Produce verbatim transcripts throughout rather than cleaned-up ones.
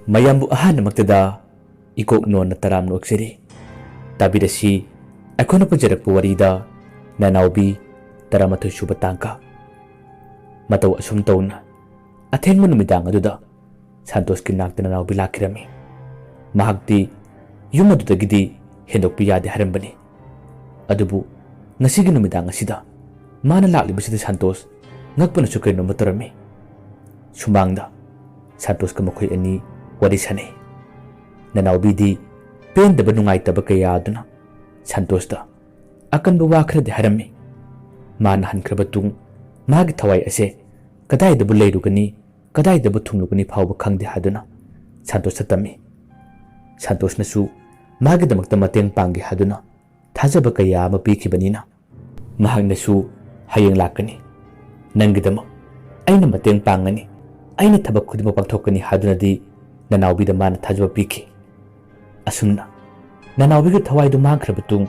ꯃꯌꯥꯝꯕꯨ ꯑꯍꯥꯟꯕꯃꯛꯇꯗ ꯏꯀꯣꯛ ꯅꯣꯟꯅ ꯇꯔꯥꯝꯅ ꯑꯣꯛꯆꯔꯤ꯫ ꯇꯥꯕꯤꯔꯁꯤ ꯑꯩꯈꯣꯏꯅ ꯄꯨꯖꯔꯛꯄ ꯋꯥꯔꯤꯗ ꯅꯅꯥꯎꯕꯤ ꯇꯔꯥꯃꯥꯊꯣꯏ ꯁꯨꯕ ꯇꯥꯡꯀꯛ꯫ ꯃꯇꯧ ꯑꯁꯨꯝ ꯇꯧꯅ ꯑꯊꯦꯡꯕ ꯅꯨꯃꯤꯗꯥꯡ ꯑꯗꯨꯗ ꯁꯟꯇꯣꯁꯀꯤ ꯅꯥꯛꯇ ꯅꯅꯥꯎꯕꯤ ꯂꯥꯛꯈꯤꯔꯝꯃꯤ꯫ ꯃꯍꯥꯛꯇꯤ ꯌꯨꯝ ꯑꯗꯨꯗꯒꯤꯗꯤ ꯍꯦꯟꯗꯣꯛꯄ ꯌꯥꯗꯦ ꯍꯥꯏꯔꯝꯕꯅꯤ꯫ ꯑꯗꯨꯕꯨ ꯉꯁꯤꯒꯤ ꯅꯨꯃꯤꯗꯥꯡ ꯑꯁꯤꯗ ꯃꯥꯅ ꯂꯥꯛꯂꯤꯕꯁꯤꯗ ꯁꯟꯇꯣꯁ ꯉꯛꯄꯅꯁꯨ ꯀꯩꯅꯣꯝꯃ ꯇꯧꯔꯝꯃꯤ꯫ ꯁꯨꯃꯥꯡꯗ ꯁꯟꯇꯣꯁꯀ ꯃꯈꯣꯏ ꯑꯅꯤ ꯋꯥꯔꯤ ꯁꯥꯟꯅꯩ꯫ ꯅꯅꯥꯎꯕꯤꯗꯤ ꯄꯦꯟꯗꯕ ꯅꯨꯡꯉꯥꯏꯇꯕ ꯀꯌꯥ ꯑꯗꯨꯅ ꯁꯟꯇꯣꯁꯇ ꯑꯀꯟꯕ ꯋꯥ ꯈꯔꯗꯤ ꯍꯥꯏꯔꯝꯃꯤ꯫ ꯃꯥꯅ ꯍꯟꯈ꯭ꯔꯕ ꯇꯨꯡ ꯃꯥꯒꯤ ꯊꯋꯥꯏ ꯑꯁꯦ ꯀꯗꯥꯏꯗꯕꯨ ꯂꯩꯔꯨꯒꯅꯤ, ꯀꯗꯥꯏꯗꯕꯨ ꯊꯨꯡꯂꯨꯒꯅꯤ ꯐꯥꯎꯕ ꯈꯪꯗꯦ ꯍꯥꯏꯗꯨꯅ ꯁꯟꯇꯣꯁꯇ ꯇꯝꯃꯤ꯫ ꯁꯟꯇꯣꯁꯅꯁꯨ ꯃꯥꯒꯤꯗꯃꯛꯇ ꯃꯇꯦꯡ ꯄꯥꯡꯒꯦ ꯍꯥꯏꯗꯨꯅ ꯊꯥꯖꯕ ꯀꯌꯥ ꯑꯃ ꯄꯤꯈꯤꯕꯅꯤꯅ ꯃꯍꯥꯛꯅꯁꯨ ꯍꯌꯦꯡ ꯂꯥꯛꯀꯅꯤ, ꯅꯪꯒꯤꯗꯃꯛ ꯑꯩꯅ ꯃꯇꯦꯡ ꯄꯥꯡꯒꯅꯤ, ꯑꯩꯅ ꯊꯕꯛ ꯈꯨꯗꯤꯡꯃꯛ ꯄꯥꯡꯊꯣꯛꯀꯅꯤ ꯍꯥꯏꯗꯨꯅꯗꯤ ꯅꯅꯥꯎꯕꯤꯗ ꯃꯥꯅ ꯊꯥꯖꯕ ꯄꯤꯈꯤ꯫ ꯑꯁꯨꯝꯅ ꯅꯅꯥꯎꯕꯤꯒꯤ ꯊꯋꯥꯏꯗꯨ ꯃꯥꯡꯈ꯭ꯔꯕ ꯇꯨꯡ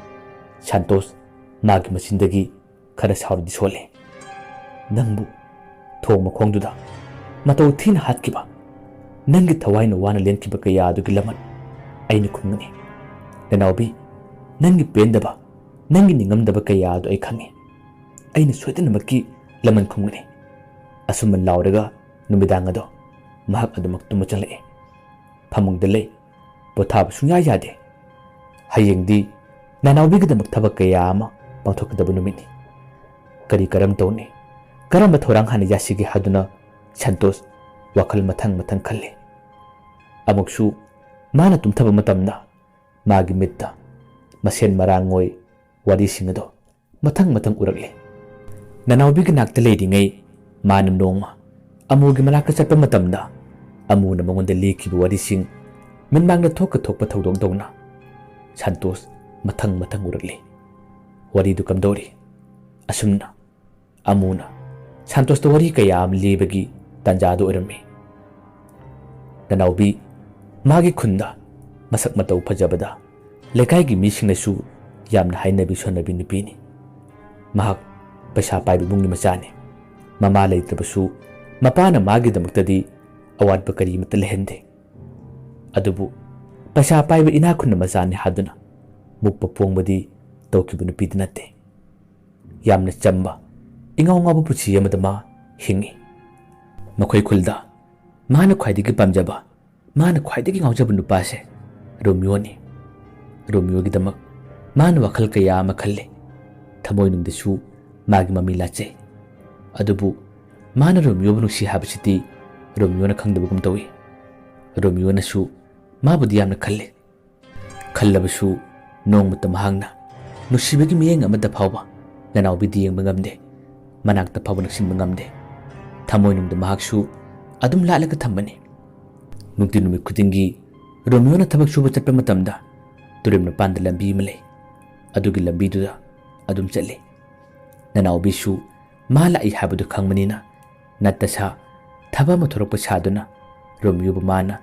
ꯁꯟꯇꯣꯁ ꯃꯥꯒꯤ ꯃꯆꯤꯟꯗꯒꯤ ꯈꯔ ꯁꯥꯎꯔꯗꯤ ꯁꯣꯜꯂꯦ꯫ ꯅꯪꯕꯨ ꯊꯣꯡ ꯃꯈꯣꯡꯗꯨꯗ ꯃꯇꯧ ꯊꯤꯅ ꯍꯥꯠꯈꯤꯕ, ꯅꯪꯒꯤ ꯊꯋꯥꯏꯅ ꯋꯥꯅ ꯂꯦꯟꯈꯤꯕ ꯀꯌꯥ ꯑꯗꯨꯒꯤ ꯂꯃꯟ ꯑꯩꯅ ꯈꯨꯝꯒꯅꯤ꯫ ꯅꯅꯥꯎꯕꯤ, ꯅꯪꯒꯤ ꯄꯦꯟꯗꯕ, ꯅꯪꯒꯤ ꯅꯤꯡꯉꯝꯗꯕ ꯀꯌꯥ ꯑꯗꯨ ꯑꯩ ꯈꯪꯉꯤ꯫ ꯑꯩꯅ ꯁꯣꯏꯗꯅꯃꯛꯀꯤ ꯂꯃꯟ ꯈꯨꯝꯒꯅꯤ꯫ ꯑꯁꯨꯝꯅ ꯂꯥꯎꯔꯒ ꯅꯨꯃꯤꯗꯥꯡ ꯑꯗꯣ ꯃꯍꯥꯛ ꯑꯗꯨꯃꯛ ꯇꯨꯝꯕ ꯆꯪꯂꯛꯏ꯫ ꯐꯃꯨꯡꯗ ꯂꯩ꯫ ꯄꯣꯊꯥꯕ ꯁꯨꯡꯌꯥ ꯌꯥꯗꯦ꯫ ꯍꯌꯦꯡꯗꯤ ꯅꯅꯥꯎꯕꯤꯒꯤꯗꯃꯛ ꯊꯕꯛ ꯀꯌꯥ ꯑꯃ ꯄꯥꯡꯊꯣꯛꯀꯗꯕ ꯅꯨꯃꯤꯠꯅꯤ꯫ ꯀꯔꯤ ꯀꯔꯝ ꯇꯧꯅꯤ? ꯀꯔꯝꯕ ꯊꯧꯔꯥꯡ ꯍꯥꯟꯅ ꯌꯥꯁꯤꯒꯦ ꯍꯥꯏꯗꯨꯅ ꯁꯟꯇꯣꯁ ꯋꯥꯈꯜ ꯃꯊꯪ ꯃꯊꯪ ꯈꯜꯂꯤ꯫ ꯑꯃꯨꯛꯁꯨ ꯃꯥꯅ ꯇꯨꯝꯊꯕ ꯃꯇꯝꯗ ꯃꯥꯒꯤ ꯃꯤꯠꯇ ꯃꯁꯦꯟ ꯃꯔꯥꯡ ꯑꯣꯏ ꯋꯥꯔꯤꯁꯤꯡ ꯑꯗꯣ ꯃꯊꯪ ꯃꯊꯪ ꯎꯔꯛꯂꯦ꯫ ꯅꯅꯥꯎꯕꯤꯒꯤ ꯅꯥꯛꯇ ꯂꯩꯔꯤꯉꯩ ꯃꯥꯅ ꯅꯣꯡꯃ ꯑꯃꯨꯒꯤ ꯃꯅꯥꯛꯇ ꯆꯠꯄ ꯃꯇꯝꯗ ꯑꯃꯨꯅ ꯃꯉꯣꯟꯗ ꯂꯤꯈꯤꯕ ꯋꯥꯔꯤꯁꯤꯡ ꯃꯤꯠꯃꯥꯡꯗ ꯊꯣꯛꯀ ꯊꯣꯛꯄ ꯊꯧꯗꯣꯛ ꯇꯧꯅ ꯁꯟꯇꯣꯁ ꯃꯊꯪ ꯃꯊꯪ ꯎꯔꯛꯂꯤ꯫ ꯋꯥꯔꯤꯗꯨ ꯀꯝꯗꯧꯔꯤ? ꯑꯁꯨꯝꯅ ꯑꯃꯨꯅ ꯁꯟꯇꯣꯁꯇ ꯋꯥꯔꯤ ꯀꯌꯥ ꯑꯃ ꯂꯤꯕꯒꯤ ꯇꯥꯟꯖꯥꯗꯨ ꯑꯣꯏꯔꯝꯃꯤ꯫ ꯅꯅꯥꯎꯕꯤ ꯃꯥꯒꯤ ꯈꯨꯟꯗ ꯃꯁꯛ ꯃꯇꯧ ꯐꯖꯕꯗ ꯂꯩꯀꯥꯏꯒꯤ ꯃꯤꯁꯤꯡꯅꯁꯨ ꯌꯥꯝꯅ ꯍꯥꯏꯅꯕꯤ ꯁꯣꯟꯅꯕꯤ ꯅꯨꯄꯤꯅꯤ꯫ ꯃꯍꯥꯛ ꯄꯩꯁꯥ ꯄꯥꯏꯕ ꯏꯃꯨꯡꯒꯤ ꯃꯆꯥꯅꯤ꯫ ꯃꯃꯥ ꯂꯩꯇ꯭ꯔꯕꯁꯨ ꯃꯄꯥꯅ ꯃꯥꯒꯤꯗꯃꯛꯇꯗꯤ ꯑꯋꯥꯠꯄ ꯀꯔꯤꯃꯠꯇ ꯂꯩꯍꯟꯗꯦ꯫ ꯑꯗꯨꯕꯨ ꯄꯩꯁꯥ ꯄꯥꯏꯕ ꯏꯅꯥꯛ ꯈꯨꯟꯕ ꯃꯆꯥꯅꯤ ꯍꯥꯏꯗꯨꯅ ꯃꯨꯛꯄ ꯄꯣꯡꯕꯗꯤ ꯇꯧꯈꯤꯕ ꯅꯨꯄꯤꯗꯤ ꯅꯠꯇꯦ꯫ ꯌꯥꯝꯅ ꯆꯝꯕ, ꯏꯉꯥꯎ ꯉꯥꯎꯕ ꯄꯨꯟꯁꯤ ꯑꯃꯗ ꯃꯥ ꯍꯤꯡꯉꯤ꯫ ꯃꯈꯣꯏ ꯈꯨꯜꯗ ꯃꯥꯅ ꯈ꯭ꯋꯥꯏꯗꯒꯤ ꯄꯥꯝꯖꯕ, ꯃꯥꯅ ꯈ꯭ꯋꯥꯏꯗꯒꯤ ꯉꯥꯎꯖꯕ ꯅꯨꯄꯥꯁꯦ ꯔꯣꯃꯤꯌꯣꯅꯤ꯫ ꯔꯣꯃꯤꯌꯣꯒꯤꯗꯃꯛ ꯃꯥꯅ ꯋꯥꯈꯜ ꯀꯌꯥ ꯑꯃ ꯈꯜꯂꯤ꯫ ꯊꯃꯣꯏꯅꯨꯡꯗꯁꯨ ꯃꯥꯒꯤ ꯃꯃꯤ ꯂꯥꯠꯆꯩ꯫ ꯑꯗꯨꯕꯨ ꯃꯥꯅ ꯔꯣꯃꯤꯌꯣꯕꯨ ꯅꯨꯡꯁꯤ ꯍꯥꯏꯕꯁꯤꯗꯤ ꯔꯣꯃꯤꯌꯣꯅ ꯈꯪꯗꯕꯒꯨꯝ ꯇꯧꯏ꯫ ꯔꯣꯃꯤꯌꯣꯅꯁꯨ ꯃꯥꯕꯨꯗꯤ ꯌꯥꯝꯅ ꯈꯜꯂꯤ꯫ ꯈꯜꯂꯕꯁꯨ ꯅꯣꯡꯃꯇ ꯃꯍꯥꯛꯅ ꯅꯨꯡꯁꯤꯕꯒꯤ ꯃꯤꯠꯌꯦꯡ ꯑꯃꯗ ꯐꯥꯎꯕ ꯅꯅꯥꯎꯕꯤꯗꯤ ꯌꯦꯡꯕ ꯉꯝꯗꯦ, ꯃꯅꯥꯛꯇ ꯐꯥꯎꯕ ꯅꯛꯁꯤꯟꯕ ꯉꯝꯗꯦ꯫ ꯊꯃꯣꯏꯅꯨꯡꯗ ꯃꯍꯥꯛꯁꯨ ꯑꯗꯨꯝ ꯂꯥꯠꯂꯒ ꯊꯝꯕꯅꯤ꯫ ꯅꯨꯡꯇꯤ ꯅꯨꯃꯤꯠ ꯈꯨꯗꯤꯡꯒꯤ ꯔꯣꯃꯤꯌꯣꯅ ꯊꯕꯛ ꯁꯨꯕ ꯆꯠꯄ ꯃꯇꯝꯗ ꯇꯨꯔꯦꯜ ꯃꯄꯥꯟꯗ ꯂꯝꯕꯤ ꯑꯃ ꯂꯩ꯫ ꯑꯗꯨꯒꯤ ꯂꯝꯕꯤꯗꯨꯗ ꯑꯗꯨꯝ ꯆꯠꯂꯤ꯫ ꯅꯅꯥꯎꯕꯤꯁꯨ ꯃꯥ ꯂꯥꯛꯏ ꯍꯥꯏꯕꯗꯨ ꯈꯪꯕꯅꯤꯅ ꯅꯠꯇ ꯁꯥ ꯊꯕꯛ ꯑꯃ ꯊꯣꯔꯛꯄ ꯁꯥꯗꯨꯅ ꯔꯣꯃꯤꯌꯣꯕꯨ ꯃꯥꯅ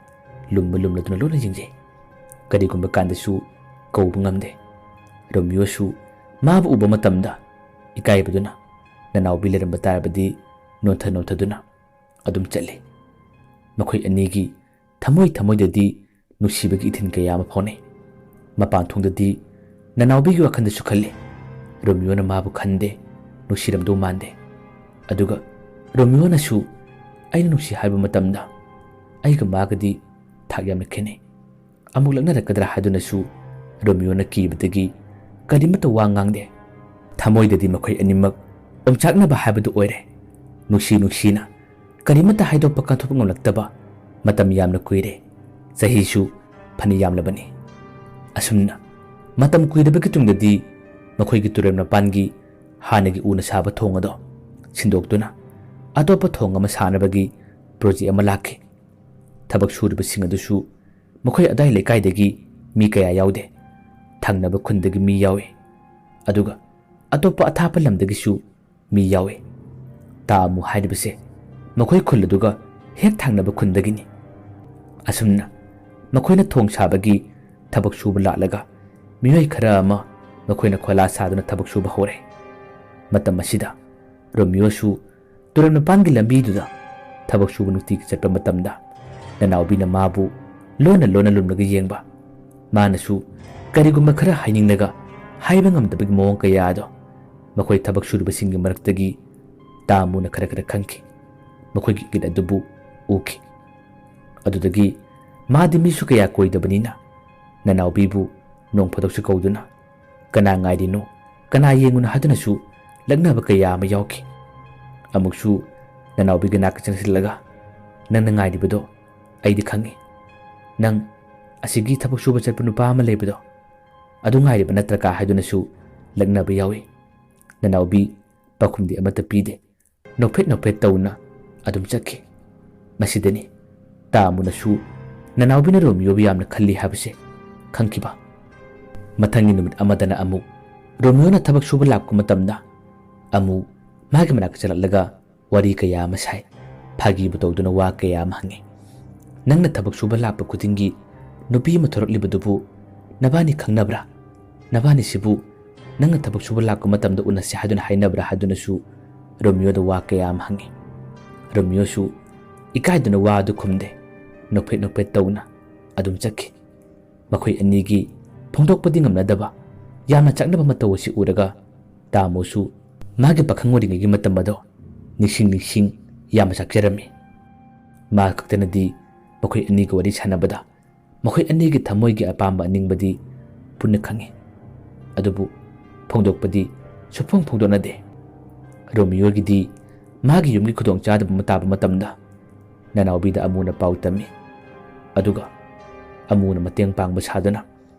ꯂꯨꯝꯕ ꯂꯨꯝꯂꯗꯨꯅ ꯂꯣꯏꯅ ꯌꯦꯡꯖꯩ꯫ ꯀꯔꯤꯒꯨꯝꯕ ꯀꯥꯟꯗꯁꯨ ꯀꯧꯕ ꯉꯝꯗꯦ꯫ ꯔꯣꯃꯤꯌꯣꯁꯨ ꯃꯥꯕꯨ ꯎꯕ ꯃꯇꯝꯗ ꯏꯀꯥꯏꯕꯗꯨꯅ ꯅꯅꯥꯎꯕꯤ ꯂꯩꯔꯝꯕ ꯇꯥꯔꯕꯗꯤ ꯅꯣꯟꯊ ꯅꯣꯟꯊꯗꯨꯅ ꯑꯗꯨꯝ ꯆꯠꯂꯤ꯫ ꯃꯈꯣꯏ ꯑꯅꯤꯒꯤ ꯊꯃꯣꯏ ꯊꯃꯣꯏꯗꯗꯤ ꯅꯨꯡꯁꯤꯕꯒꯤ ꯏꯊꯤꯟ ꯀꯌꯥ ꯑꯃ ꯐꯥꯎꯅꯩ꯫ ꯃꯄꯥꯟ ꯊꯣꯡꯗꯗꯤ ꯅꯅꯥꯎꯕꯤꯒꯤ ꯋꯥꯈꯜꯗꯁꯨ ꯈꯜꯂꯤ, ꯔꯣꯃꯤꯌꯣꯅ ꯃꯥꯕꯨ ꯈꯟꯗꯦ, ꯅꯨꯡꯁꯤꯔꯝꯗꯧ ꯃꯥꯟꯗꯦ꯫ ꯑꯗꯨꯒ ꯔꯣꯃꯤꯌꯣꯅꯁꯨ ꯑꯩꯅ ꯅꯨꯡꯁꯤ ꯍꯥꯏꯕ ꯃꯇꯝꯗ ꯑꯩꯒ ꯃꯥꯒꯗꯤ ꯊꯥꯛ ꯌꯥꯝꯅ ꯈꯦꯠꯅꯩ꯫ ꯑꯃꯨꯛ ꯂꯛꯅꯔꯛꯀꯗ꯭ꯔꯥ ꯍꯥꯏꯗꯨꯅꯁꯨ ꯔꯣꯃꯤꯌꯣꯅ ꯀꯤꯕꯗꯒꯤ ꯀꯔꯤꯃꯠꯇ ꯋꯥ ꯉꯥꯡꯗꯦ꯫ ꯊꯃꯣꯏꯗꯗꯤ ꯃꯈꯣꯏ ꯑꯅꯤꯃꯛ ꯑꯣꯝꯆꯥꯛꯅꯕ ꯍꯥꯏꯕꯗꯨ ꯑꯣꯏꯔꯦ꯫ ꯅꯨꯡꯁꯤ ꯅꯨꯡꯁꯤꯅ ꯀꯔꯤꯃꯠꯇ ꯍꯥꯏꯗꯣꯛꯄ ꯀꯥꯟꯊꯣꯛꯄ ꯉꯝꯂꯛꯇꯕ ꯃꯇꯝ ꯌꯥꯝꯅ ꯀꯨꯏꯔꯦ꯫ ꯆꯍꯤꯁꯨ ꯐꯅ ꯌꯥꯝꯂꯕꯅꯤ꯫ ꯑꯁꯨꯝꯅ ꯃꯇꯝ ꯀꯨꯏꯔꯕꯒꯤ ꯇꯨꯡꯗꯗꯤ ꯃꯈꯣꯏꯒꯤ ꯇꯨꯔꯦꯜ ꯃꯄꯥꯟꯒꯤ ꯍꯥꯟꯅꯒꯤ ꯎꯅ ꯁꯥꯕ ꯊꯣꯡ ꯑꯗꯣ ꯁꯤꯟꯗꯣꯛꯇꯨꯅ ꯑꯇꯣꯞꯄ ꯊꯣꯡ ꯑꯃ ꯁꯥꯅꯕꯒꯤ ꯄ꯭ꯔꯣꯖꯦꯛ ꯑꯃ ꯂꯥꯛꯈꯤ꯫ ꯊꯕꯛ ꯁꯨꯔꯤꯕꯁꯤꯡ ꯑꯗꯨꯁꯨ ꯃꯈꯣꯏ ꯑꯗꯥꯏ ꯂꯩꯀꯥꯏꯗꯒꯤ ꯃꯤ ꯀꯌꯥ ꯌꯥꯎꯗꯦ꯫ ꯊꯪꯅꯕ ꯈꯨꯟꯗꯒꯤ ꯃꯤ ꯌꯥꯎꯏ꯫ ꯑꯗꯨꯒ ꯑꯇꯣꯞꯄ ꯑꯊꯥꯞꯄ ꯂꯝꯗꯒꯤꯁꯨ ꯃꯤ ꯌꯥꯎꯏ꯫ ꯇꯥꯃꯨ ꯍꯥꯏꯔꯤꯕꯁꯦ ꯃꯈꯣꯏ ꯈꯨꯜ ꯑꯗꯨꯒ ꯍꯦꯛ ꯊꯪꯅꯕ ꯈꯨꯟꯗꯒꯤꯅꯤ꯫ ꯑꯁꯨꯝꯅ ꯃꯈꯣꯏꯅ ꯊꯣꯡ ꯁꯥꯕꯒꯤ ꯊꯕꯛ ꯁꯨꯕ ꯂꯥꯛꯂꯒ ꯃꯤꯑꯣꯏ ꯈꯔ ꯑꯃ ꯃꯈꯣꯏꯅ ꯈꯣꯂꯥ ꯁꯥꯗꯨꯅ ꯊꯕꯛ ꯁꯨꯕ ꯍꯧꯔꯦ꯫ ꯃꯇꯝ ꯑꯁꯤꯗ ꯔꯣꯃꯤꯌꯣꯁꯨ ꯇꯨꯔꯦꯜ ꯃꯄꯥꯟꯒꯤ ꯂꯝꯕꯤꯗꯨꯗ ꯊꯕꯛ ꯁꯨꯕ ꯅꯨꯡꯇꯤꯒꯤ ꯆꯠꯄ ꯃꯇꯝꯗ ꯅꯅꯥꯎꯕꯤꯅ ꯃꯥꯕꯨ ꯂꯣꯟꯅ ꯂꯣꯟꯅ ꯂꯨꯝꯂꯒ ꯌꯦꯡꯕ꯫ ꯃꯥꯅꯁꯨ ꯀꯔꯤꯒꯨꯝꯕ ꯈꯔ ꯍꯥꯏꯅꯤꯡꯂꯒ ꯍꯥꯏꯕ ꯉꯝꯗꯕꯒꯤ ꯃꯑꯣꯡ ꯀꯌꯥ ꯑꯗꯣ ꯃꯈꯣꯏ ꯊꯕꯛ ꯁꯨꯔꯤꯕꯁꯤꯡꯒꯤ ꯃꯔꯛꯇꯒꯤ ꯇꯥꯃꯨꯅ ꯈꯔ ꯈꯔ ꯈꯪꯈꯤ꯫ ꯃꯈꯣꯏꯒꯤ ꯏꯪꯒꯤꯠ ꯑꯗꯨꯕꯨ ꯎꯈꯤ꯫ ꯑꯗꯨꯗꯒꯤ ꯃꯥꯗꯤ ꯃꯤꯁꯨ ꯀꯌꯥ ꯀꯣꯏꯗꯕꯅꯤꯅ ꯅꯅꯥꯎꯕꯤꯕꯨ ꯅꯣꯡ ꯐꯥꯗꯣꯛꯁꯨ ꯀꯧꯗꯨꯅ "ꯀꯅꯥ ꯉꯥꯏꯔꯤꯅꯣ, ꯀꯅꯥ ꯌꯦꯡꯉꯨꯅꯣ?" ꯍꯥꯏꯗꯨꯅꯁꯨ ꯂꯛꯅꯕ ꯀꯌꯥ ꯑꯃ ꯌꯥꯎꯈꯤ꯫ ꯑꯃꯨꯛꯁꯨ ꯅꯅꯥꯎꯕꯤꯒꯤ ꯅꯥꯛꯇ ꯆꯪꯁꯤꯜꯂꯒ, "ꯅꯪꯅ ꯉꯥꯏꯔꯤꯕꯗꯣ ꯑꯩꯗꯤ ꯈꯪꯉꯤ꯫ ꯅꯪ ꯑꯁꯤꯒꯤ ꯊꯕꯛ ꯁꯨꯕ ꯆꯠꯄ ꯅꯨꯄꯥ ꯑꯃ ꯂꯩꯕꯗꯣ, ꯑꯗꯨ ꯉꯥꯏꯔꯤꯕ ꯅꯠꯇ꯭ꯔꯀꯥ?" ꯍꯥꯏꯗꯨꯅꯁꯨ ꯂꯛꯅꯕ ꯌꯥꯎꯏ꯫ ꯅꯅꯥꯎꯕꯤ ꯄꯥꯎꯈꯨꯝꯗꯤ ꯑꯃꯠꯇ ꯄꯤꯗꯦ꯫ ꯅꯣꯛꯐꯦꯠ ꯅꯣꯛꯐꯦꯠ ꯇꯧꯅ ꯑꯗꯨꯝ ꯆꯠꯈꯤ꯫ ꯃꯁꯤꯗꯅꯤ ꯇꯥꯃꯨꯅꯁꯨ ꯅꯅꯥꯎꯕꯤꯅ ꯔꯣꯃꯤꯌꯣꯕꯨ ꯌꯥꯝꯅ ꯈꯜꯂꯤ ꯍꯥꯏꯕꯁꯦ ꯈꯪꯈꯤꯕ꯫ ꯃꯊꯪꯒꯤ ꯅꯨꯃꯤꯠ ꯑꯃꯗꯅ ꯑꯃꯨꯛ ꯔꯣꯃꯤꯌꯣꯅ ꯊꯕꯛ ꯁꯨꯕ ꯂꯥꯛꯄ ꯃꯇꯝꯗ ꯑꯃꯨꯛ ꯃꯥꯒꯤ ꯃꯅꯥꯛꯇ ꯆꯠꯂꯛꯂꯒ ꯋꯥꯔꯤ ꯀꯌꯥ ꯑꯃ ꯁꯥꯏ꯫ ꯐꯥꯒꯤꯕꯨ ꯇꯧꯗꯨꯅ ꯋꯥ ꯀꯌꯥ ꯑꯃ ꯍꯪꯉꯤ꯫ "ꯅꯪꯅ ꯊꯕꯛ ꯁꯨꯕ ꯂꯥꯛꯄ ꯈꯨꯗꯤꯡꯒꯤ ꯅꯨꯄꯤ ꯑꯃ ꯊꯣꯔꯛꯂꯤꯕꯗꯨꯕꯨ ꯅꯕꯥꯅꯤ ꯈꯪꯅꯕ꯭ꯔꯥ? ꯅꯕꯥꯅꯤꯁꯤꯕꯨ ꯅꯪꯅ ꯊꯕꯛ ꯁꯨꯕ ꯂꯥꯛꯄ ꯃꯇꯝꯗ ꯎꯅꯁꯤ ꯍꯥꯏꯗꯨꯅ ꯍꯥꯏꯅꯕ꯭ꯔꯥ?" ꯍꯥꯏꯗꯨꯅꯁꯨ ꯔꯣꯃꯤꯌꯣꯗ ꯋꯥ ꯀꯌꯥ ꯑꯃ ꯍꯪꯉꯤ꯫ ꯔꯣꯃꯤꯌꯣꯁꯨ ꯏꯀꯥꯏꯗꯨꯅ ꯋꯥ ꯑꯗꯨ ꯈꯨꯝꯗꯦ꯫ ꯅꯣꯛꯐꯦꯠ ꯅꯣꯛꯐꯦꯠ ꯇꯧꯅ ꯑꯗꯨꯝ ꯆꯠꯈꯤ꯫ ꯃꯈꯣꯏ ꯑꯅꯤꯒꯤ ꯐꯣꯡꯗꯣꯛꯄꯗꯤ ꯉꯝꯅꯗꯕ ꯌꯥꯝꯅ ꯆꯥꯛꯅꯕ ꯃꯇꯧ ꯑꯁꯤ ꯎꯔꯒ ꯇꯥꯃꯣꯁꯨ ꯃꯥꯒꯤ ꯄꯥꯈꯪ ꯑꯣꯏꯔꯤꯉꯩꯒꯤ ꯃꯇꯝ ꯑꯗꯣ ꯅꯤꯡꯁꯤꯡ ꯅꯤꯡꯁꯤꯡ ꯌꯥꯝꯅ ꯆꯥꯛꯆꯔꯝꯃꯤ꯫ ꯃꯥ ꯈꯛꯇꯅꯗꯤ ꯃꯈꯣꯏ ꯑꯅꯤꯒ ꯋꯥꯔꯤ ꯁꯥꯟꯅꯕꯗ ꯃꯈꯣꯏ ꯑꯅꯤꯒꯤ ꯊꯃꯣꯏꯒꯤ ꯑꯄꯥꯝꯕ ꯑꯅꯤꯡꯕꯗꯤ ꯄꯨꯟꯅ ꯈꯪꯏ꯫ ꯑꯗꯨꯕꯨ ꯐꯣꯡꯗꯣꯛꯄꯗꯤ ꯁꯨꯛꯐꯣꯡ ꯐꯣꯡꯗꯣꯛꯅꯗꯦ꯫ ꯔꯣꯃꯤꯌꯣꯒꯤꯗꯤ ꯃꯥꯒꯤ ꯌꯨꯝꯒꯤ ꯈꯨꯗꯣꯡꯆꯥꯗꯕ ꯑꯃ ꯇꯥꯕ ꯃꯇꯝꯗ ꯅꯅꯥꯎꯕꯤꯗ ꯑꯃꯨꯅ ꯄꯥꯎ ꯇꯝꯃꯤ꯫ ꯑꯗꯨꯒ ꯑꯃꯨꯅ ꯃꯇꯦꯡ ꯄꯥꯡꯕ ꯁꯥꯗꯨꯅ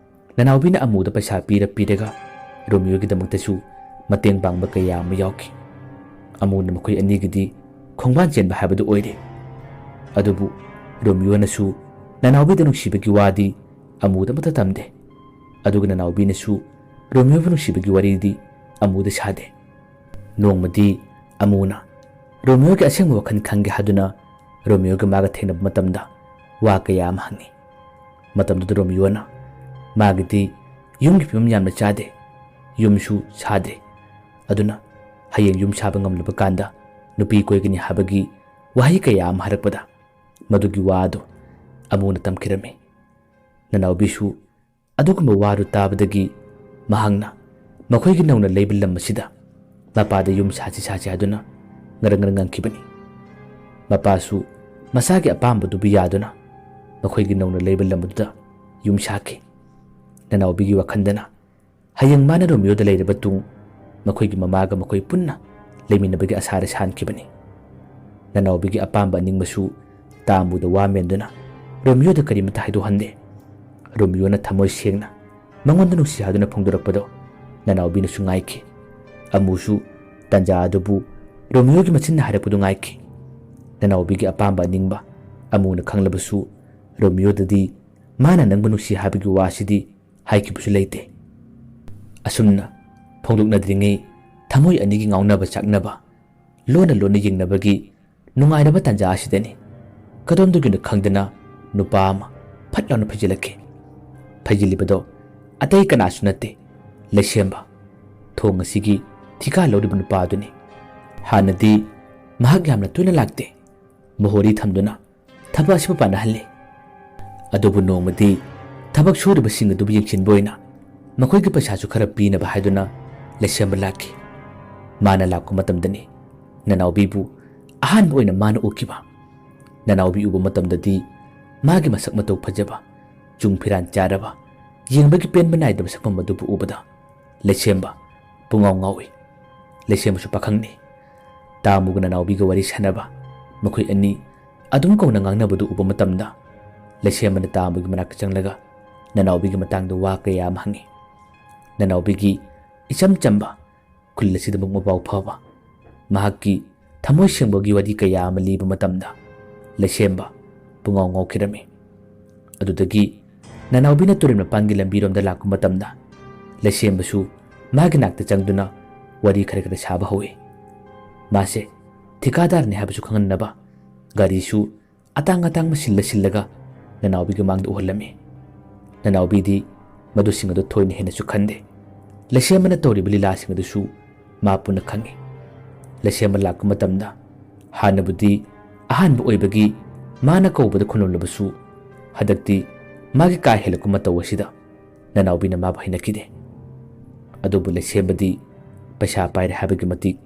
ꯅꯅꯥꯎꯕꯤꯅ ꯑꯃꯨꯗ ꯄꯩꯁꯥ ꯄꯤꯔ ꯄꯤꯔꯒ ꯔꯣꯃꯤꯌꯣꯒꯤꯗꯃꯛꯇꯁꯨ ꯃꯇꯦꯡ ꯄꯥꯡꯕ ꯀꯌꯥ ꯑꯃ ꯌꯥꯎꯈꯤ꯫ ꯑꯃꯨꯅ ꯃꯈꯣꯏ ꯑꯅꯤꯒꯤꯗꯤ ꯈꯣꯡꯕꯥꯟ ꯆꯦꯟꯕ ꯍꯥꯏꯕꯗꯨ ꯑꯣꯏꯔꯦ꯫ ꯑꯗꯨꯕꯨ ꯔꯣꯃꯤꯌꯣꯅꯁꯨ ꯅꯅꯥꯎꯕꯤꯗ ꯅꯨꯡꯁꯤꯕꯒꯤ ꯋꯥꯗꯤ ꯑꯃꯨꯗ ꯑꯃꯠꯇ ꯇꯝꯗꯦ꯫ ꯑꯗꯨꯒ ꯅꯅꯥꯎꯕꯤꯅꯁꯨ ꯔꯣꯃꯤꯌꯣꯕꯨ ꯅꯨꯡꯁꯤꯕꯒꯤ ꯋꯥꯔꯤꯗꯤ ꯑꯃꯨꯗ ꯁꯥꯗꯦ꯫ ꯅꯣꯡꯃꯗꯤ ꯑꯃꯨꯅ ꯔꯣꯃꯤꯌꯣꯒꯤ ꯑꯁꯦꯡꯕ ꯋꯥꯈꯜ ꯈꯪꯒꯦ ꯍꯥꯏꯗꯨꯅ ꯔꯣꯃꯤꯌꯣꯒ ꯃꯥꯒ ꯊꯦꯡꯅꯕ ꯃꯇꯝꯗ ꯋꯥ ꯀꯌꯥ ꯑꯃ ꯍꯪꯉꯤ꯫ ꯃꯇꯝꯗꯨꯗ ꯔꯣꯃꯤꯌꯣꯅ ꯃꯥꯒꯤꯗꯤ ꯌꯨꯝꯒꯤ ꯐꯤꯕꯝ ꯌꯥꯝꯅ ꯆꯥꯗꯦ, ꯌꯨꯝꯁꯨ ꯁꯥꯗ꯭ꯔꯤ, ꯑꯗꯨꯅ ꯍꯌꯦꯡ ꯌꯨꯝ ꯁꯥꯕ ꯉꯝꯂꯕ ꯀꯥꯟꯗ ꯅꯨꯄꯤ ꯀꯣꯏꯒꯅꯤ ꯍꯥꯏꯕꯒꯤ ꯋꯥꯍꯩ ꯀꯌꯥ ꯑꯃ ꯍꯥꯏꯔꯛꯄꯗ ꯃꯗꯨꯒꯤ ꯋꯥ ꯑꯗꯨ ꯑꯃꯨꯅ ꯇꯝꯈꯤꯔꯝꯃꯤ꯫ ꯅꯅꯥꯎꯕꯤꯁꯨ ꯑꯗꯨꯒꯨꯝꯕ ꯋꯥꯗꯨ ꯇꯥꯕꯗꯒꯤ ꯃꯍꯥꯛꯅ ꯃꯈꯣꯏꯒꯤ ꯅꯧꯅ ꯂꯩꯕ ꯂꯝ ꯑꯁꯤꯗ ꯃꯄꯥꯗ ꯌꯨꯝ ꯁꯥꯁꯤ ꯁꯥꯁꯤ ꯍꯥꯏꯗꯨꯅ ꯉꯔꯪ ꯉꯔꯪ ꯉꯪꯈꯤꯕꯅꯤ꯫ ꯃꯄꯥꯁꯨ ꯃꯁꯥꯒꯤ ꯑꯄꯥꯝꯕꯗꯨꯕꯨ ꯌꯥꯗꯨꯅ ꯃꯈꯣꯏꯒꯤ ꯅꯧꯅ ꯂꯩꯕ ꯂꯝ ꯑꯗꯨꯗ ꯌꯨꯝ ꯁꯥꯈꯤ꯫ ꯅꯅꯥꯎꯕꯤꯒꯤ ꯋꯥꯈꯜꯗꯅ ꯍꯌꯦꯡ ꯃꯥꯅ ꯔꯣꯃꯤꯌꯣꯗ ꯂꯩꯔꯕ ꯇꯨꯡ ꯃꯈꯣꯏꯒꯤ ꯃꯃꯥꯒ ꯃꯈꯣꯏ ꯄꯨꯟꯅ ꯂꯩꯃꯤꯟꯅꯕꯒꯤ ꯑꯁꯥꯗ ꯁꯥꯟꯈꯤꯕꯅꯤ꯫ ꯅꯅꯥꯎꯕꯤꯒꯤ ꯑꯄꯥꯝꯕ ꯑꯅꯤꯡꯕꯁꯨ ꯇꯥ ꯑꯃꯨꯗ ꯋꯥ ꯃꯦꯟꯗꯨꯅ ꯔꯣꯃꯤꯌꯣꯗ ꯀꯔꯤꯃꯇ ꯍꯥꯏꯗꯣꯛꯍꯟꯗꯦ꯫ ꯔꯣꯃꯤꯌꯣꯅ ꯊꯃꯣꯏ ꯁꯦꯡꯅ ꯃꯉꯣꯟꯗ ꯅꯨꯡꯁꯤ ꯍꯥꯏꯗꯨꯅ ꯐꯣꯡꯗꯣꯔꯛꯄꯗꯣ ꯅꯅꯥꯎꯕꯤꯅꯁꯨ ꯉꯥꯏꯈꯤ꯫ ꯑꯃꯨꯁꯨ ꯇꯟꯖꯥ ꯑꯗꯨꯕꯨ ꯔꯣꯃꯤꯌꯣꯒꯤ ꯃꯆꯤꯟꯅ ꯍꯥꯏꯔꯛꯄꯗꯨ ꯉꯥꯏꯈꯤ꯫ ꯅꯅꯥꯎꯕꯤꯒꯤ ꯑꯄꯥꯝꯕ ꯑꯅꯤꯡꯕ ꯑꯃꯨꯅ ꯈꯪꯂꯕꯁꯨ ꯔꯣꯃꯤꯌꯣꯗꯗꯤ ꯃꯥꯅ ꯅꯪꯕꯨ ꯅꯨꯡꯁꯤ ꯍꯥꯏꯕꯒꯤ ꯋꯥꯁꯤꯗꯤ ꯍꯥꯏꯈꯤꯕꯁꯨ ꯂꯩꯇꯦ꯫ ꯑꯁꯨꯝꯅ ꯐꯣꯡꯗꯣꯛꯅꯗ꯭ꯔꯤꯉꯩ ꯊꯃꯣꯏ ꯑꯅꯤꯒꯤ ꯉꯥꯎꯅꯕ ꯆꯥꯛꯅꯕ, ꯂꯣꯟꯅ ꯂꯣꯟꯅ ꯌꯦꯡꯅꯕꯒꯤ ꯅꯨꯡꯉꯥꯏꯔꯕ ꯇꯥꯟꯖꯥ ꯑꯁꯤꯗꯅꯤ ꯀꯗꯣꯝꯗꯒꯤꯅꯣ ꯈꯪꯗꯅ ꯅꯨꯄꯥ ꯑꯃ ꯐꯠ ꯂꯥꯎꯅ ꯐꯩꯖꯤꯜꯂꯛꯈꯤ꯫ ꯐꯩꯖꯤꯜꯂꯤꯕꯗꯣ ꯑꯇꯩ ꯀꯅꯥꯁꯨ ꯅꯠꯇꯦ, ꯂꯩꯁꯦꯝꯕ, ꯊꯣꯡ ꯑꯁꯤꯒꯤ ꯊꯤꯀꯥ ꯂꯧꯔꯤꯕ ꯅꯨꯄꯥ ꯑꯗꯨꯅꯤ꯫ ꯍꯥꯟꯅꯗꯤ ꯃꯍꯥꯛ ꯌꯥꯝꯅ ꯇꯣꯏꯅ ꯂꯥꯛꯇꯦ꯫ ꯃꯣꯍꯣꯔꯤ ꯊꯝꯗꯨꯅ ꯊꯕꯛ ꯑꯁꯤꯕꯨ ꯄꯥꯟꯅꯍꯜꯂꯤ꯫ ꯑꯗꯨꯕꯨ ꯅꯣꯡꯃꯗꯤ ꯊꯕꯛ ꯁꯨꯔꯤꯕꯁꯤꯡ ꯑꯗꯨꯕꯨ ꯌꯦꯡꯁꯤꯟꯕ ꯑꯣꯏꯅ ꯃꯈꯣꯏꯒꯤ ꯄꯩꯁꯥꯁꯨ ꯈꯔ ꯄꯤꯅꯕ ꯍꯥꯏꯗꯨꯅ ꯂꯩꯁꯦꯝꯕ ꯂꯥꯛꯈꯤ꯫ ꯃꯥꯅ ꯂꯥꯛꯄ ꯃꯇꯝꯗꯅꯤ ꯅꯅꯥꯎꯕꯤꯕꯨ ꯑꯍꯥꯟꯕ ꯑꯣꯏꯅ ꯃꯥꯅ ꯎꯈꯤꯕ꯫ ꯅꯅꯥꯎꯕꯤ ꯎꯕ ꯃꯇꯝꯗꯗꯤ ꯃꯥꯒꯤ ꯃꯁꯛ ꯃꯇꯧ ꯐꯖꯕ, ꯆꯨꯡ ꯐꯤꯔꯥꯟ ꯆꯥꯔꯕ, ꯌꯦꯡꯕꯒꯤ ꯄꯦꯟꯕ ꯅꯥꯏꯗꯕ ꯁꯛꯐꯝ ꯑꯗꯨꯕꯨ ꯎꯕꯗ ꯂꯩꯁꯦꯝꯕ ꯄꯨꯡꯉꯥꯎ ꯉꯥꯎꯏ꯫ ꯂꯩꯁꯦꯝꯕꯁꯨ ꯄꯥꯈꯪꯅꯤ꯫ ꯇꯥꯃꯨꯒ ꯅꯅꯥꯎꯕꯤꯒ ꯋꯥꯔꯤ ꯁꯥꯟꯅꯕ, ꯃꯈꯣꯏ ꯑꯅꯤ ꯑꯗꯨꯝ ꯀꯧꯅ ꯉꯥꯡꯅꯕꯗꯨ ꯎꯕ ꯃꯇꯝꯗ ꯂꯩꯁꯦꯝꯕꯅ ꯇꯥꯃꯨꯒꯤ ꯃꯅꯥꯛꯇ ꯆꯪꯂꯒ ꯅꯅꯥꯎꯕꯤꯒꯤ ꯃꯇꯥꯡꯗ ꯋꯥ ꯀꯌꯥ ꯑꯃ ꯍꯪꯉꯤ꯫ ꯅꯅꯥꯎꯕꯤꯒꯤ ꯏꯆꯝ ꯆꯝꯕ, ꯈꯨꯜ ꯑꯁꯤꯗꯃꯛ ꯃꯄꯥꯎ ꯐꯥꯎꯕ ꯃꯍꯥꯛꯀꯤ ꯊꯃꯣꯏ ꯁꯦꯡꯕꯒꯤ ꯋꯥꯔꯤ ꯀꯌꯥ ꯑꯃ ꯂꯤꯕ ꯃꯇꯝꯗ ꯂꯩꯁꯦꯝꯕ ꯄꯨꯡꯉꯥꯎ ꯉꯥꯎꯈꯤꯔꯝꯃꯤ꯫ ꯑꯗꯨꯗꯒꯤ ꯅꯅꯥꯎꯕꯤꯅ ꯇꯨꯔꯦꯜ ꯃꯄꯥꯟꯒꯤ ꯂꯝꯕꯤꯔꯣꯝꯗ ꯂꯥꯛꯄ ꯃꯇꯝꯗ ꯂꯩꯁꯦꯝꯕꯁꯨ ꯃꯥꯒꯤ ꯅꯥꯛꯇ ꯆꯪꯗꯨꯅ ꯋꯥꯔꯤ ꯈꯔ ꯈꯔ ꯁꯥꯕ ꯍꯧꯏ꯫ ꯃꯥꯁꯦ ꯊꯤꯀꯥꯗꯥꯔꯅꯤ ꯍꯥꯏꯕꯁꯨ ꯈꯪꯍꯟꯅꯕ ꯒꯥꯔꯤꯁꯨ ꯑꯇꯥꯡ ꯑꯇꯥꯡꯕ ꯁꯤꯜꯂ ꯁꯤꯜꯂꯒ ꯅꯅꯥꯎꯕꯤꯒꯤ ꯃꯥꯡꯗ ꯎꯍꯜꯂꯝꯃꯤ꯫ ꯅꯅꯥꯎꯕꯤꯗꯤ ꯃꯗꯨꯁꯤꯡ ꯑꯗꯨ ꯊꯣꯏꯅ ꯍꯦꯟꯅꯁꯨ ꯈꯟꯗꯦ꯫ ꯂꯩꯁꯦꯝꯕꯅ ꯇꯧꯔꯤꯕ ꯂꯤꯂꯥꯁꯤꯡ ꯑꯗꯨꯁꯨ ꯃꯥ ꯄꯨꯟꯅ ꯈꯪꯏ꯫ ꯂꯩꯁꯦꯝꯕ ꯂꯥꯛꯄ ꯃꯇꯝꯗ ꯍꯥꯟꯅꯕꯨꯗꯤ ꯑꯍꯥꯟꯕ ꯑꯣꯏꯕꯒꯤ ꯃꯥꯅ ꯀꯧꯕꯗ ꯈꯨꯝꯂꯝꯂꯕꯁꯨ ꯍꯟꯗꯛꯇꯤ ꯃꯥꯒꯤ ꯀꯥ ꯍꯦꯜꯂꯛꯄ ꯃꯇꯧ ꯑꯁꯤꯗ ꯅꯅꯥꯎꯕꯤꯅ ꯃꯥꯕꯨ ꯍꯩꯅꯈꯤꯗꯦ꯫ ꯑꯗꯨꯕꯨ ꯂꯩꯁꯦꯝꯕꯗꯤ ꯄꯩꯁꯥ ꯄꯥꯏꯔꯦ ꯍꯥꯏꯕꯒꯤ ꯃꯇꯤꯛ